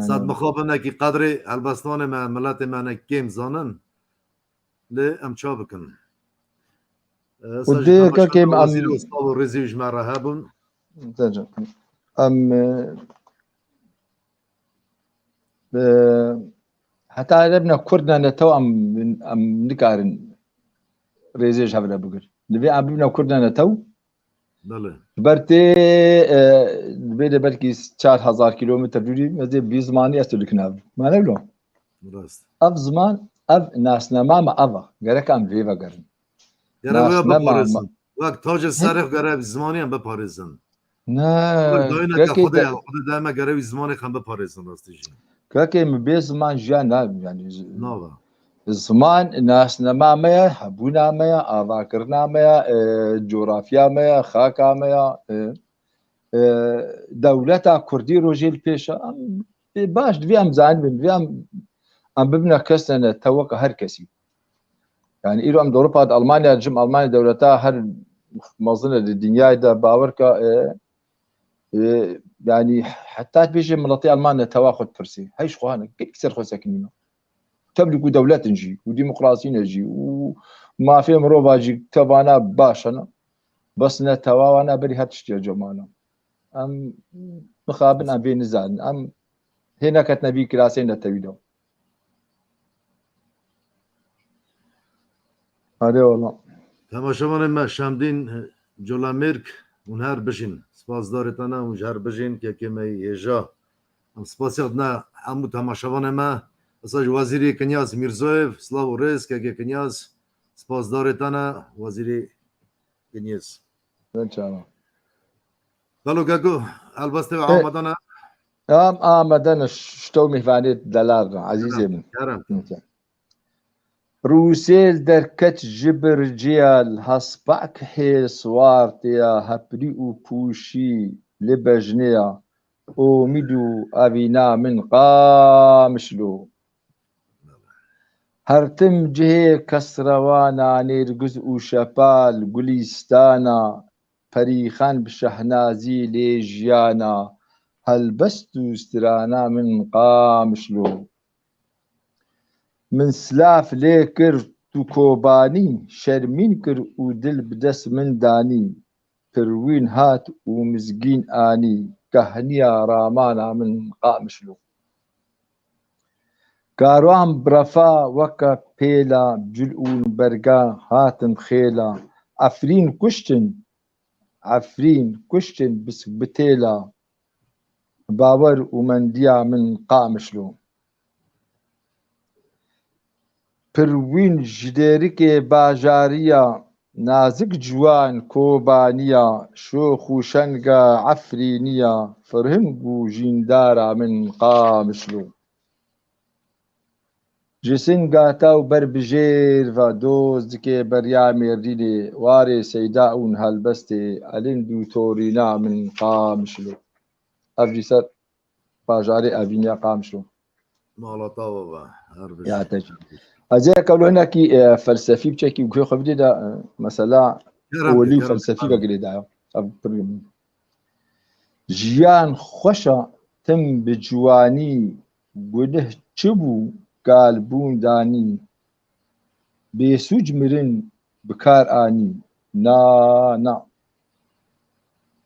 Sed Aynen. Mixabinekî qedrê helbestvanê me, miletê me ne kêm zanin. Lê em ça bikin? E, Û sa jî dê temaşe kekê me em wezîrê û stav û rêzî ji me re hebûn. Em, e, e, heta ev ne Kurd ne netew em, em nikarin rêzê ji hev re bigir. Divê em bibine Kurd ne netew, Belê. Ji ber tê, e, divê de belkî çar hezar kilometre dûrî, ez ê bi zimanî ez tu dikin ev. Me ne wilo? Rast. Ev ziman, ev nasnema me ev e. Gerek em vê vegerin. Gere wê Nasnema biparêzin. me- Wek tacê serê xwe gere zimanî em biparêzin. Ne, Wek dayine te kekê Xwedê de- ya, Xwedê dayime gere wî zimanê xem biparêzin rastî jî. Kekê min bê ziman jiyan ne, yani z- Nava. Ziman nasnema me ye, hebûna me ye, avakirina me ye, e, coğrafya me ye, xaka me ye, e, e, dewleta Kurdî rojê li pêş e. Em, e, baş, divê em zanibin, divê em, em bibine kesene teweka her kesî. Yani îro em di Ewropa, di Almanya, dijim Almanya dewleta her mezin e di dinyayê de, bawer ke, e, e, yani heta bêje miletê Alman netewa xwe dipirsê. Hey ji xwe hene, gelek ser xwe sekinîne. Tevlî ku dewlet in jî, ku demokrasî ne jî, û mafê mirova jî tevana baş hene. Bes netewa wana berî her tiştiya cemana. Em mixabin em vê nizanin. Em hê neketine vî kirasê netewî de. Erê wala. Temaşevanê me, Şemdîn Colemêrg, hûn her bijîn. Spasdarê te ne, hûn ji her bijîn, kekê me yê hêja. Em spasiya dine hemû temaşevanê me. Esa ji Wezîrê Kinyas Mîrzoyev, silav û rêz, kekê Kinyas, spasdarê te ne, Wezîrê Kinyas. Ben çawa. Gelo Gego, helbestê we Ê, amade ne? Em amade ne, ştew mêvanê delal re, ezîzê min. Kerem. Rûsê li derket ji birciya li hespa kihê siwar têya, heprî û pûşî li bejnê ya, omîd û evîna min Qamişlo. Her tim cihê kesrewana, nêrgiz û şepal, gulîstana, perîxan bi şehnazî lê jiyana, helbest û strana min Qamişlo. Min silav lê kir tu Kobanî, şermîn kir û dil bi dest min danî. Pirwîn hat û mizgîn anî, kahniya ramana min Qamişlo. Karwan bi refa weke pêla, cil û berga hatin xêla. Efrîn kuştin, Efrîn kuştin bi têla, bawer û mendiya min Qamişlo. Pirwîn ji dêrikê bajariya, Nazik ciwan Kobaniya, şox û şenga Efrîniya, firhing û jîndara min Qamişlo. Ji singa te û ber bi jêr ve doz dike beriya Mêrdînê, warê Seyda ûn helbestê, elind û torîna min Qamişlo. Ev jî ser bajarê Evîniya Qamişlo. Mala te ava be, her bijî. Ya te jî. Ez ê kewlo hinekî, e, felsefî biçekî û guhê xwe bidê de, e, mesela Kerem ke, olî û kerem ke, felsefî kerem. Vegirê de. Ev pir Jiyan xweş a, tim bi ciwanî, gunih çi bû, kal bûn danî. Bêsûc mirin bi kar anî. Na, na.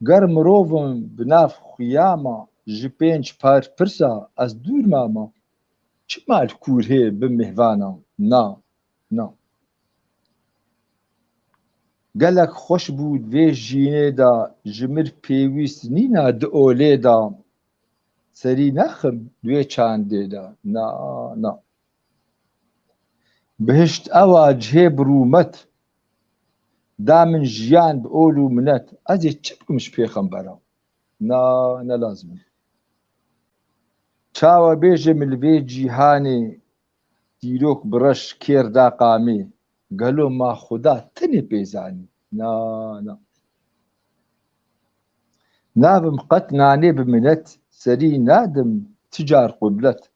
Ger mirovim bi nav xuya ma, ji pênc par pirsa ez dûr mama. Çima li kûrhê bi mêhvana? Na, na. Gelek xweş bû di vê jînê de, ji mir pêwîst nîna di olê de. Serî naxim di wê çandê de. Na, na. Bihişt ew a cihê bi rûmet. Da min jiyan bi ol û minet. Ez ê çi bikim ji pêxembera? Na, ne lazim e. Çawa bêje min li vê cîhanê dîrok bi reş kêr da qamê. Gelo ma Xuda tenê pê zanî? Na, na. Navim qet nanê bi minet, serî nadim ti car qublet.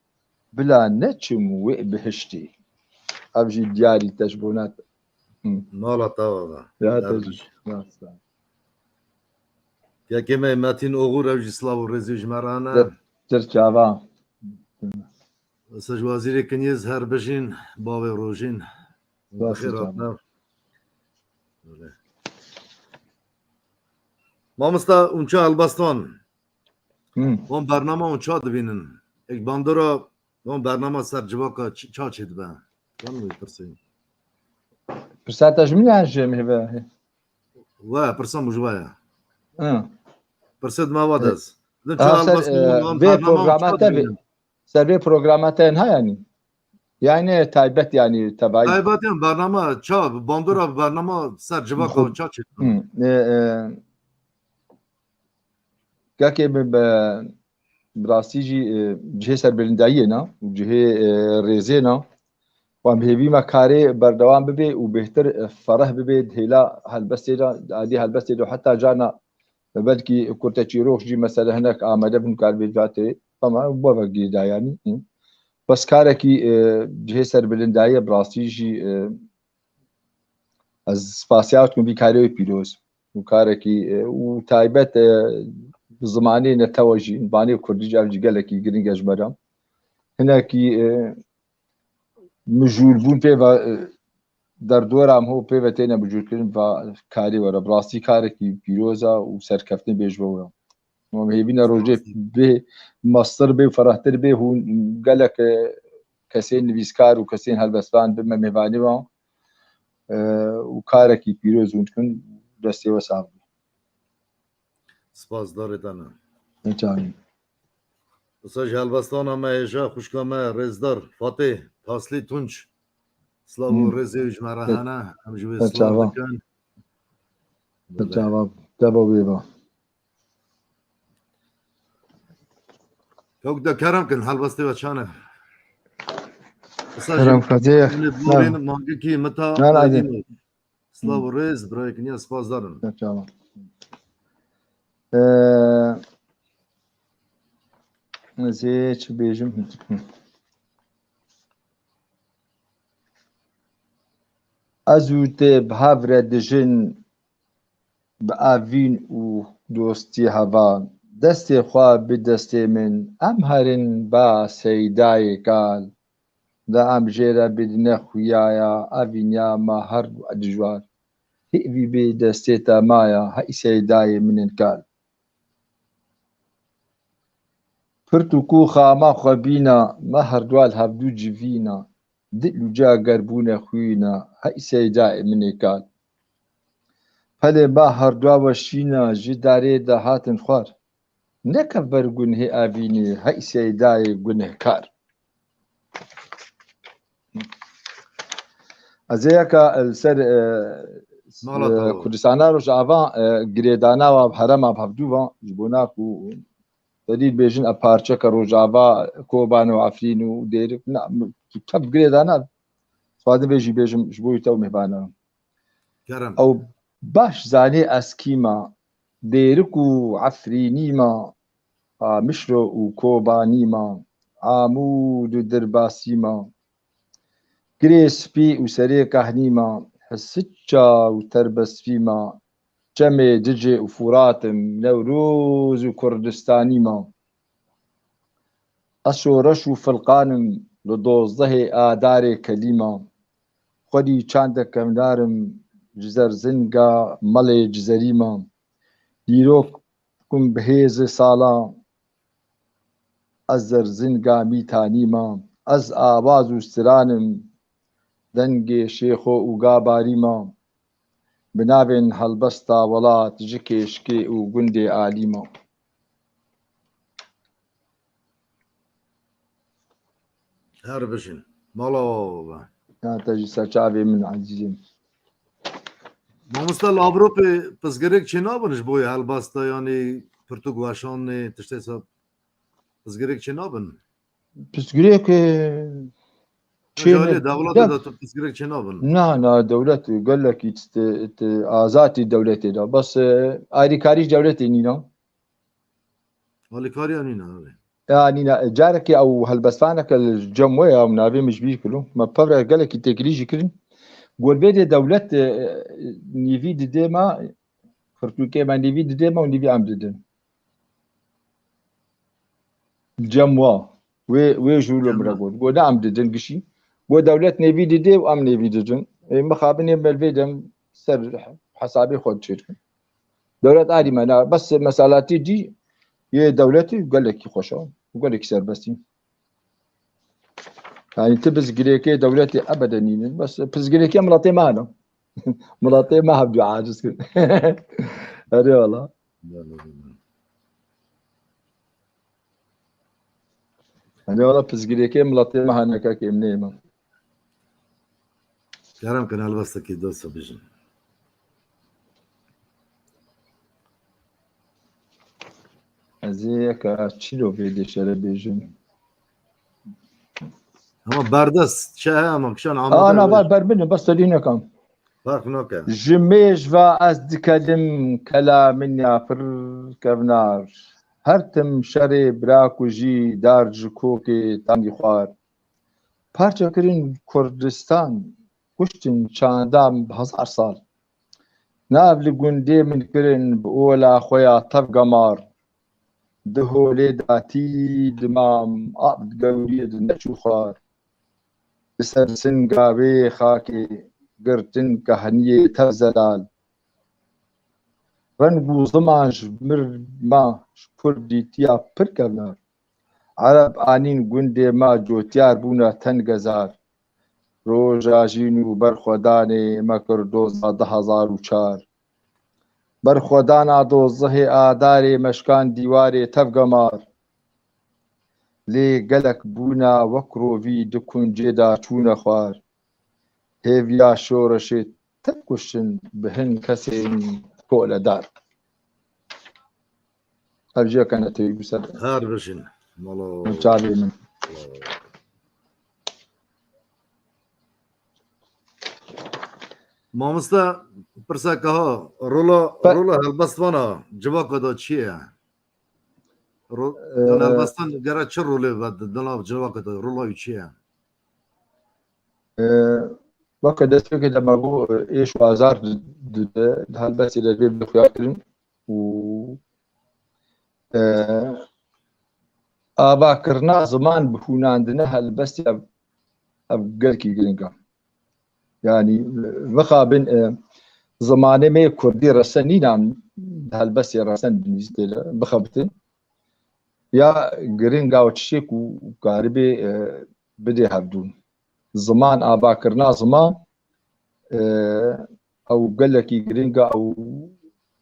Bila neçim wê bihiştê. Ev jî diyarî te ji bona te. Hı. Mala te ava be. Ya te jî. Rast e. Kekê me Metîn Oxur, ew jî silav û rêzê ji me re ne. Tir, tir çava. Wisa ji wazîrê Kinyêz her bijîn, bavê rojîn. Rast e, bixêr hatine. Mamosta, hûn ça helbestan? Hmm. Wan bernama hûn ça dibînin? Ek bandora wan bernama ser civaka ç-, ça çêdibe? Kan wî pirsê. Pirsa te ji min yan ji mêve? We, pirsa min ji we ye. Hı. Pirsê dima we dest. Din ça helbestan, wan bernama hûn ça dibînin? Ser vê programa te niha yanî? Yani taybet yani tevayî. Taybet yani bernama ça, bandora bernama ser civaka ça çêdibe? Hı. E, e, Kekê bi, bi, bi rastî jî, e, cihê serbilindayiyê ne û cihê, e, rêzê ne. Wan bi hêvî me karê berdewam bibe û bêhtir, e, fereh bibe di hêla helbestê de, di alî helbestê de heta carna belkî kurteçîrok jî mesele hinek amade bin kar vê catê. Ama bu ve girêdayanî. Bes karekî, e, cihê serbilindayiyê bi rastî jî, e, Ez spasiya dikim vî karê wê pîroz. Û karekî, e, û taybet, e, bi zimanê netewe jî, zimanê kurdî jî, ev jî gelekî giring e ji me re. Hinekî, e, mijûlbûn pê ve, e, derdora em ho pê ve têne mijûlkirin va karê we re. Bi rastî karekî pîroz e û serkeftin bê ji bo we. Em hêvî ne rojê bê mestir bê û ferehtir bê, hûn gelek, e, kesên nivîskar û kesên helbestvan bi me mêvanî wan, e, û karekî pîroz hûn dikin, destê we sax be. Spas, darê te ne. Ne çaxî. Wisa ji helbestana me hêja, xwişka me rêzdar Fatê Taslî Tunç. Silav û rêzê wî ji me re hene, em ji wê silav dikin. Çava. Çava, teva wê be. Kewk de kerem kin, helbestê we çane. Kerem xwedê. Mangikî Mita Aydîn. Silav û rêz, birayê Kinya, spasdar in. Çava. Ee, ez ê çi bêjim? Ez û te bi hev re dijin, bi evîn û dostî hevan. Destê xwe bi destê min, em herin ba Seydayê kal. Da em jê re bidine xuya ya, evîniya me her du dijwar. Hêvî bi destê te maya, hey Seydayê min in kal. Pirt û kû xama xwe bîna, me her dua li hevdû civîna. Dil û ca ger bûne xwîna, hey Seydayê min ê kal. Pelê me her dua weşîna, ji darê de hatin xwar. Nekev ber gunhê evînê, hey Seydayê gunehkar. Ez ê yeka li ser, e, Mala e, te. Kurdistana Rojava, e, girêdana wa herema bi hevdû va, ji bona ku delîl bêjin e parçeke Rojava, Koban û Efrîn û Dêrik, na, tu tev girêdana, xwadim vê jî bêjim, ji bo te û mêhvana. Kerem. Ew baş zanê ez kî me, Dêrik û Efrînî me, Qamişlo û Kobanî me, Amûd û Dirbasî me, Girê spî û serê kahnî me, Hisiça û Terbesfî me, Çemê Dicê û Furat im, Newroz û Kurdistanî me. Ez şoreş û filqan im, li dozdehê Adarê kelî me. Xwedî çandek kevnar im, ji Zerzinga Melê Cizerî me. Dîrok kum bi hêzê sala, ez Zerzinga Mîtanî me. Ez awaz û stran im, dengê Şêxo û Gabarî me. Bi navên helbesta welat ji Kêşkê û gundê Alî me. Her bijîn. Mala we. Ya te jî ser çavê min ezîzim. Mamoste, li Ewropê pirsgirêk çênabin ji bo helbesta, yanî pirtûk weşanê, tiştê sa pirsgirêk çênabin? Pirsgirêk, e, Ji alî çêne-, dewletê ya de tu pirsgirêk çênabin? Na, na, dewlet gelekî ti-, ti-, azatî dewletê de. Bes, e, alîkarî ji dewletê nîna. Alîkariya nîne, erê. Ya nîne, carekê ew helbestvaneke li cem we ya, ew navê min ji bîr kiro. Me pevre gelekî têkilî jî kirin. Gor vê de dewlet, e, nîvî didê me, pirtûkê me nîvî didê me û nîvî em didin. Li cem wa. Wê, wê jû li min re got. Got, ne em didin gişî. Got, dewlet nêvî didê û em nêvî didin. Ê, mixabin ê me li vê dem ser hesabê xwe diçêkin. Dewlet arî me, na, bes mesalatî dî yê dewletî gelekî xweş e û gelekî serbestî. Yani ti pirsgirêkê dewletê ebede nînin. Bes pirsgirêkê miletê me hene. Miletê me hevdû aciz kin. Erê wala. Erê wala pirsgirêkê miletê me hene, kekê min ê me. Kerem kin helbestekî dost bijin. Ez ê yeka çîro vê dêşere bêjim. Ama berdest çi heye, ama kişan amade. Ana var ber min, bes te dî nekam. Fark nake. Ji mêj ve ez dikelim kela min ya pir kevnar. Her tim şerê bira kujî dar ji kokê tamî xwar. Parçe kirin Kurdistan, kuştin çanda bi hezar sal. Nav li gundê min kirin bi ola xwe ya tev gemar. Di holê de tî dimam, av di gewriyê di neçû xwar. Li ser singa wê xakê girtin kehniyê tev zelal. Reng û ziman ji mir ma ji kurdîtiya pir kevnar. Ereb anîn gundê me, cotyar bûne tengezar. Roja jîn û berxwedanê me kir doza du hezar û çar. Berxwedana dozehê Adarê me şikan dîwarê tev gemar. Lê gelek bûne wek rovî di kuncê de çûne xwar. Hêviya şoreşê tev kuştin bi hin kesên koledar. Ev jî yekene têbû ser. Her bijîn. Mala. Çavê min. Mamoste, pirseke ha, rola, Pe- rola helbestvana civaka da çi ye? Ro-, Ee, helbestan gere çi rolê ve di, di nav civaka da, rola wî çi ye? Ee, weke destpêkê de me got, e, êş û azar di, di, di, di helbestê de vê bi xuya kirin û, e, avakirina ziman bi hûnandine helbestê ev, ev gelkî giring e. Yani, e, mixabin, e, zimanê me yê kurdî resen nînan, di helbestê resen binivîsî tê de bixebitin. Ya giring e û tiştê ku karibê, e, bidê hevdûn. Ziman, avakirina ziman, e, ew gelekî giring e, ew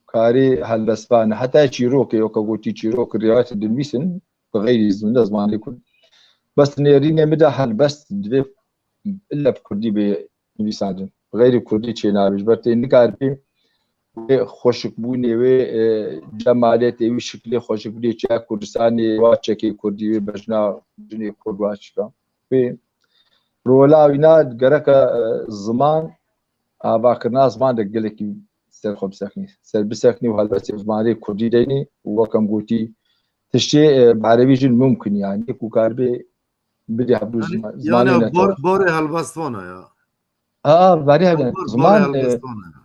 karê helbestvan e. Heta çîrokê, weke gotî çîrok, rîwayetê dinivîsin, bi xeyrî zimde zimanê kurd. Bes nêrînê min de helbest divê ille bi kurdî bê nivîsandin. xeyrî kurdî çênabî. Ji ber tê nikaribî wê xweşikbûnê wê, e, cemalê tê wî şiklê xweşikbûnê çiya Kurdistanê wa çekê kurdî wê bejna jinê kurd wa çika. Wê rola wîna gereke, e, ziman, avakirina ziman de gelekî ser xwe bisexnî. Ser bisexnî û helbestê zimanê kurdî deynî û wek em gotî tiştê, e, bi erebî jî mumkin yanî ku karibê bidê hebû Yani, zima-, yani zimanê bor-, netewa. Borê helbestvan e ya. Ha, berî hebe. Bor-, ziman, borê e, helbestvan e.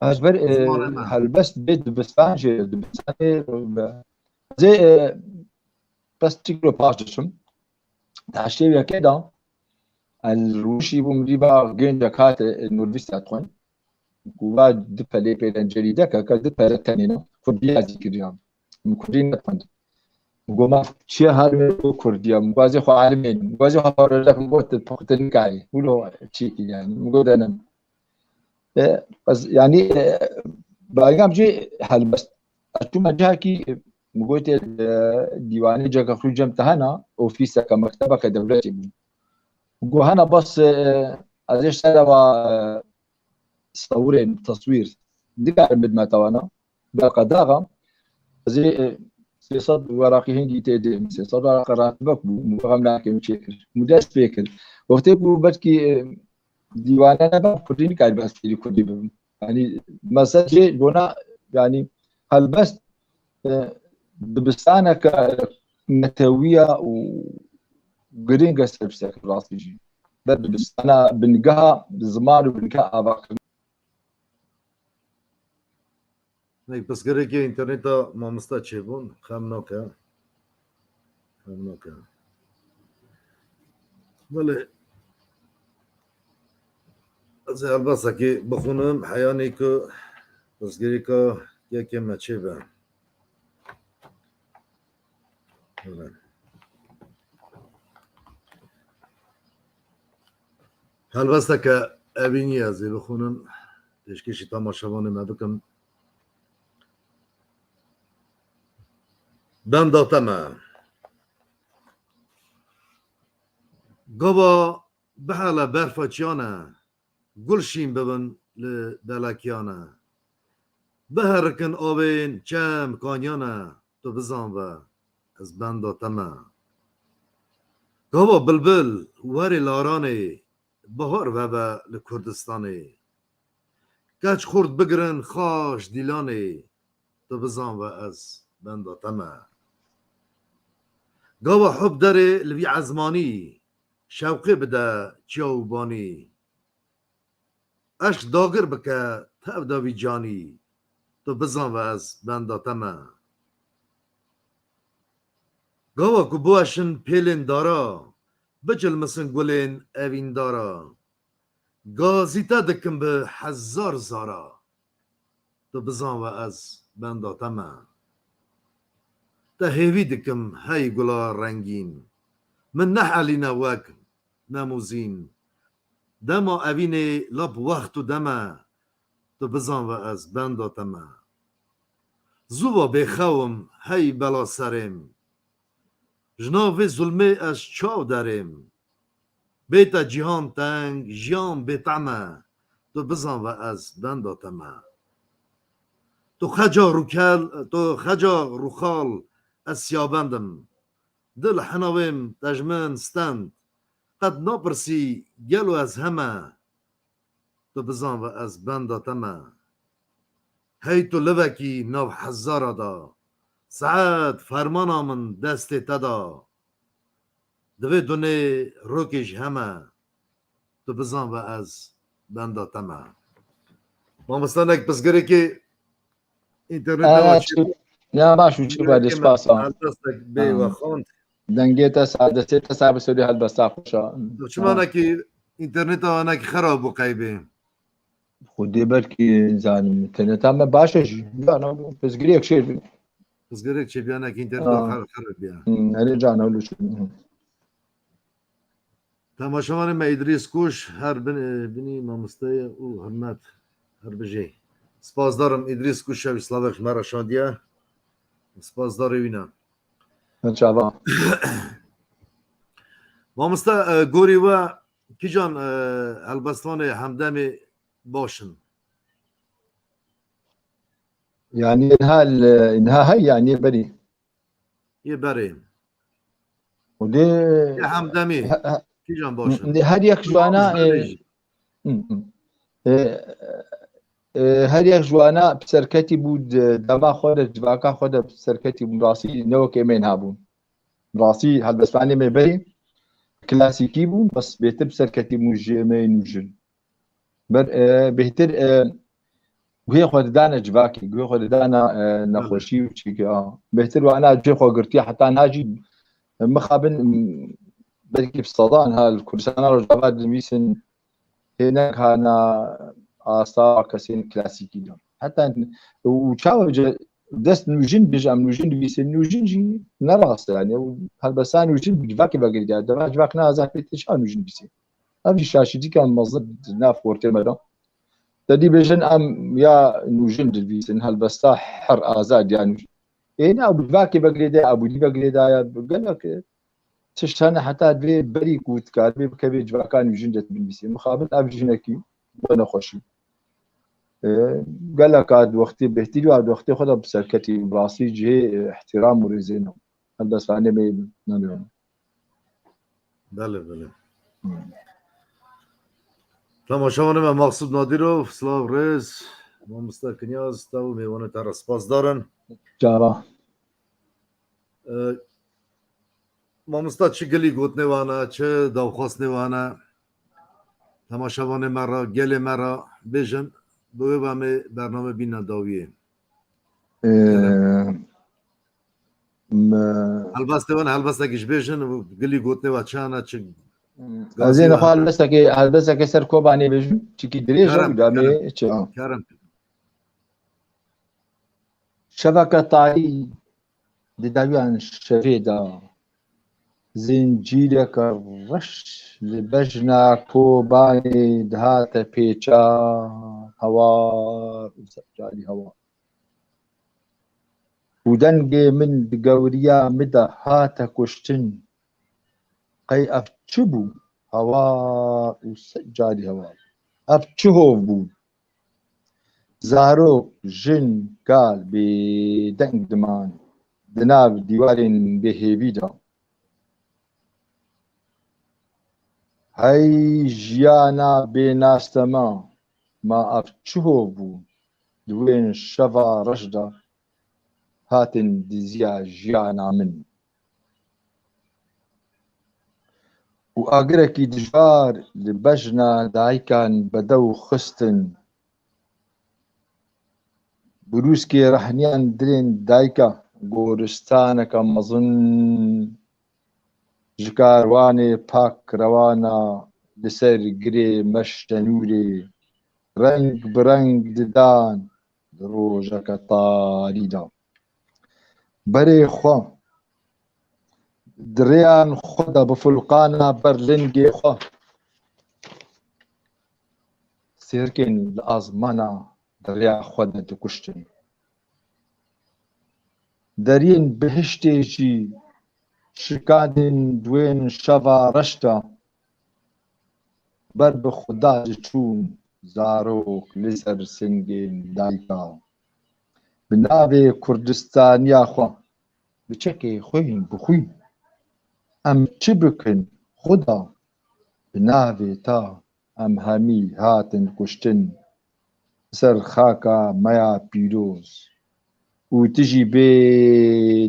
Ez ber, e, Zimanê me. Helbest bê dibistan jî, dibistanê be. Zê, e, bes çik ro paş diçim. Taştê weke da, el rûşî bû mirî va gêncek hate, e, nûrvîst xwend. Ku va di pelê pêlen cerîdeke, ke di pele tenê ne, Kurdî ya zî kiriya. Min Kurdî nexwend. Min got, "Ma çi ye hermê?" Got, "Kurdî ya." Min got, "Ez ê xwe elimê." Min got, "Ez ê xwe parêzek." Min got, "Tu, tu nikarî." Wilo çêkî yani. Min got, "Denim." E, ez, yani, e, bayram jî helbest. Ez çûme cihekî, e, min gotê, e, dîwanê ciheke xwe cem te hena, ofîseke, mektebeke dewletê bû. Min got, "Hena bas, e, ez ê ji ser eva, e, stewirên, teswîr, nikarim bidime te wana." Berqa daxa, ez ê, e, sê sed weraqî hingî tê dê, sê sed weraqa ratibek bû, min got, "Xem nakim çêkir." Min dest pê kir. Wextê ku belkî, e, dîwane nebe, kurdî nikarî bes fêrî kurdî bibim. Yanî mesajê bona, yanî helbest, e, dibistaneke netewiya û giring e ser pirseke rastî jî. Ber dibistana bingeha ziman û bingeha avakirin. Nek pirsgirêkê înterneta mamoste çêbûn, xem nake. Xem nake. Belê. Ez ê helbestekê bixwînim, heyanî ku pirsgirêka yekê me çêbe. Belê. Helbesteke evînî ez ê bixwînim, pêşkêşî temaşevanê me bikim. Benda te me. Gava bihele berfa çiyane, gul şîn bibin li belekiyane. Biherikin avên çem kaniyane, tu bizan ve ez benda te me. Gava bilbil werê laranê, bahar vebe li Kurdistanê. Keç xurt bigirin xaş dîlanê, tu bizan ve ez benda te me. Gava hub derê li vî ezmanî, şewqê bide çiya û banî. Eşq dagir bike tev de vî canî, tu bizan ve ez benda te me. Gava ku biweşin pêlên dara, bicilmisin gulên evîndara. Gazî te dikim bi hezar zara, tu bizan ve ez benda te me. Te hêvî dikim hey gula rengîn, min nehelîne wek nemûzîn. Dema evînê lap wext û deme, tu bizan ve ez benda te me. Zû va bêxew im hey bela serêm. Ji nav vê zulmê ez çav derêm. Bê te cîhan teng, jiyan bêtem e. Tu bizan ve ez benda te me. Tu xeca rûkel, tu xeca rûxal, ez siyabend im. Dil hinavêm te ji min stend. Qet napirsî gelo ez heme. Tu bizan ve ez benda te me. Hey tu livekî nav hezara da. Saet fermana min destê te da. Divê dunê rokê ji heme. Tu bizan ve ez benda te me. Mamoste nek pirsgirêkê înterneta Aa, çi-, ya baş û çi be, pirsgirêkê me spas ha. Helbestek bê Ha. we xwend. Dengê te sa, destê te sa bi serî helbesta xweş a. Çima Ha. nekî înterneta nekî xerab bû qeybê? Xwedê belkî zanim, teneta me baş e jî. Cana pirsgirêk çê bi. Pirsgirêk çê biya, nek înterneta Ha. xer-, xerab biya. Hmm, erê cana wilo çê. Hmm. Temaşevanê me Îdrîs Kuş, her bin-, binî mamosteyê û hurmet, her bijî. Spasdarim Îdrîs Kuş, ew slavek ji me re şandiye. Spasdarê wî ne. Çava. Mamoste, e, gorî we kîjan, e, helbestvanê hemdemê baş in. Yani niha, niha hey yani berî. Yê berê. Û dê Yê hemdemî. he- he- Kîjan baş in? Her yek ji wana e, hı, hı. E, e, her yek ji wana serketî bû de- dema xwe de civaka xwe de serketî bû rastî ne wek êmên hebûn. Rastî helbestvanê me berî klasîkî bûn, bes bêtir serketî bûn ji êmên nûjin. Ber e, bêhtir e, guhê xwe didane civakê, guhê xwe didane e, nexweşî û çîkê. A. Bêhtir wana cihê xwe girtiye heta nacî mixabin m, belkî bi sedan ha li Kurdistana Rojava dinivîsin hênek hana asta kesên klasîkî de. Heta û çawa ce dest nûjin bêje em nûjin divîsin, nûjin jî ne rast e yani. Ew helbesta nûjin bi civakê vegirî de. Dema civak ne azad pê tê çawa nûjin divîsî? Ev jî şaşîtîka mezin di nav xortê me de. Te dî bêjin em ya nûjin divîsin, helbesta her azad ya nûjin. Ê ne, ew bi civakê vegirê de, ew bi dî vegirê de ya gelek tişt hene heta divê berî ku dikaribê bikevê civaka nûjin de binivîsê. Mixabin ev jî hinekî bi nexweşî. Ê, gelek a di wextê bêhtirî a di wextê xwe de bi serketî bi rastî cihê e, îhtîram û rêzê ne. Helbestvanê me ne. Belê, belê. Temaşevanê me, Maqsud Nadirov, silav, rêz, mamoste Kinyaz, te û mêvanê te re spasdar in. Cara. E, mamoste, çi gilî gotinê wan e, çi dawxwastinê wan e, temaşevanê me re, gelê me re bêjin, bi wê ve em ê bername bîne dawiyê. E, me- Helbestê wan, helbestekî ji bêjin û gilî gotinê we çi hene, çi Ez ê nexwe helbestekê, helbestekê ser Kobanê bêjim. Çikî dirêj e, Kerem, û demê kerem. çi a. Kerem. Şeveke tarî di dewiyan şevê de zincîreke reş li bejna Kobanê dihate pêça hewar û carî hewar. Û dengê min di gewriya min de hate kuştin. Qey ev çi bû? Hewar û sed carî hewar. Ev çi hov bû? Zarok, jin, kal bêdeng diman di nav dîwarên bêhêvî de. Hey jiyana bênastema, ma ev çi hov bû? Di wên şeva reş de hatin diziya jiyana min. Û agirekî dijwar li bejna dayikan bedew xistin. Birûskê rehniyan dilên dayika goristaneke mezin ji karwanê pak rewana li ser girê meştenûrê reng bi reng didan di rojeke tarî de. Berê xwe di rêyan xwe de bi fulqana ber lingê xwe sêrkên li azmana di rêya xwe de dikuştin. Deriyên bihiştê jî şikandin di wên şeva reş de ber bi xuda diçûn zarok li ser singên dayika. Bi navê Kurdistaniya xwe, bi çekê xwîn bi xwîn. Em çi bikin xuda, bi navê te em hemî hatin kuştin. Ser xaka me ya pîroz. Û tu jî bê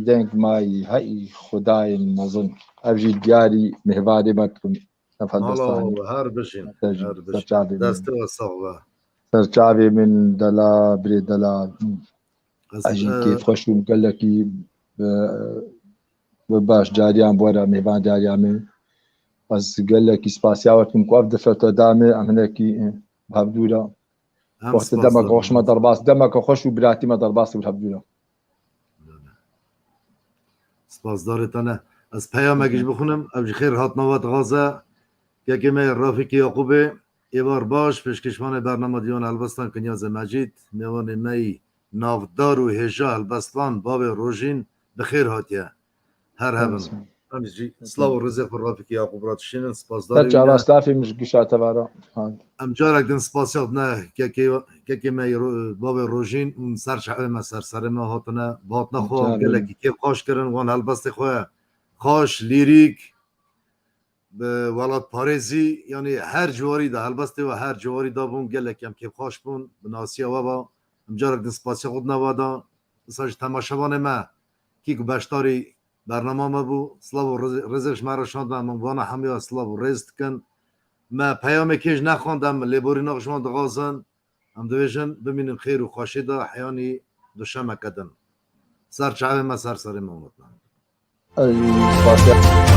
deng mayî, hey xudayên mezin. Ev jî diyarî mêvanê me dikim. Ev helbestanî. Her bişîn, Te jî her ser bişîn. çavê min. Destê we sax be. Ser çavê min delal, birê delal. Ez, Ez jî e, kêfxweş bûm gelekî, e, bi baş cariyan bi we re mêvan cariya min. Ez gelekî spasiya we dikim ku ev difete da me, em hinekî, e, bi hevdû re. Em Wextê spas demeke dikin. Xweş me derbas, demeke xweş û biratî me derbas bi hevdû re. Spasdarê te ne. Ez peyamek ji bixwînim, ev ji xêr hatina we dixwaze. Kekê me Rafikê Yaqûbê, êvar baş, pêşkêşvanê bernama Dîwan Helbestan Kinyazê Mecîd, mêvanê me yî navdar û hêja helbestvan, bavê Rojîn, bi xêr hatiye. Her hebin. Em jî silav û rêzê xwe Rafikî Yaqûb re dişînin, spasdarî Her wî çawa ne. stafî min ji gişa te ve re. Ha. Em carek din spasiya xwe dine kekê, kekê me yê Ro-, bavê Rojîn û ser çavê me ser serê me hatine, bi hatina xwe Carek. Gelekî kêf xweş kirin, wan helbestê xwe xweş, lîrîk, bi welatparêzî, yanî her ciwarî de, helbestê we her ciwarî de bûn, gelek em kêfxweş bûn, bi nasiya we ve. Em carek din spasiya xwe dine we de. Dîsa jî temaşevanê me, kî ku beşdarî bernama me bû, silav û rêz-, rêzek ji me re şandin, em wana hemiya silav û rêz dikin. Me peyamê kêj nexwend, em lêborîna ji wan dixwazin. Em dibêjin, bimînin xêr û xweşî de, heyanî duşemeke din. Ser çavê me, ser serê me, unutma. Ey, spasiya.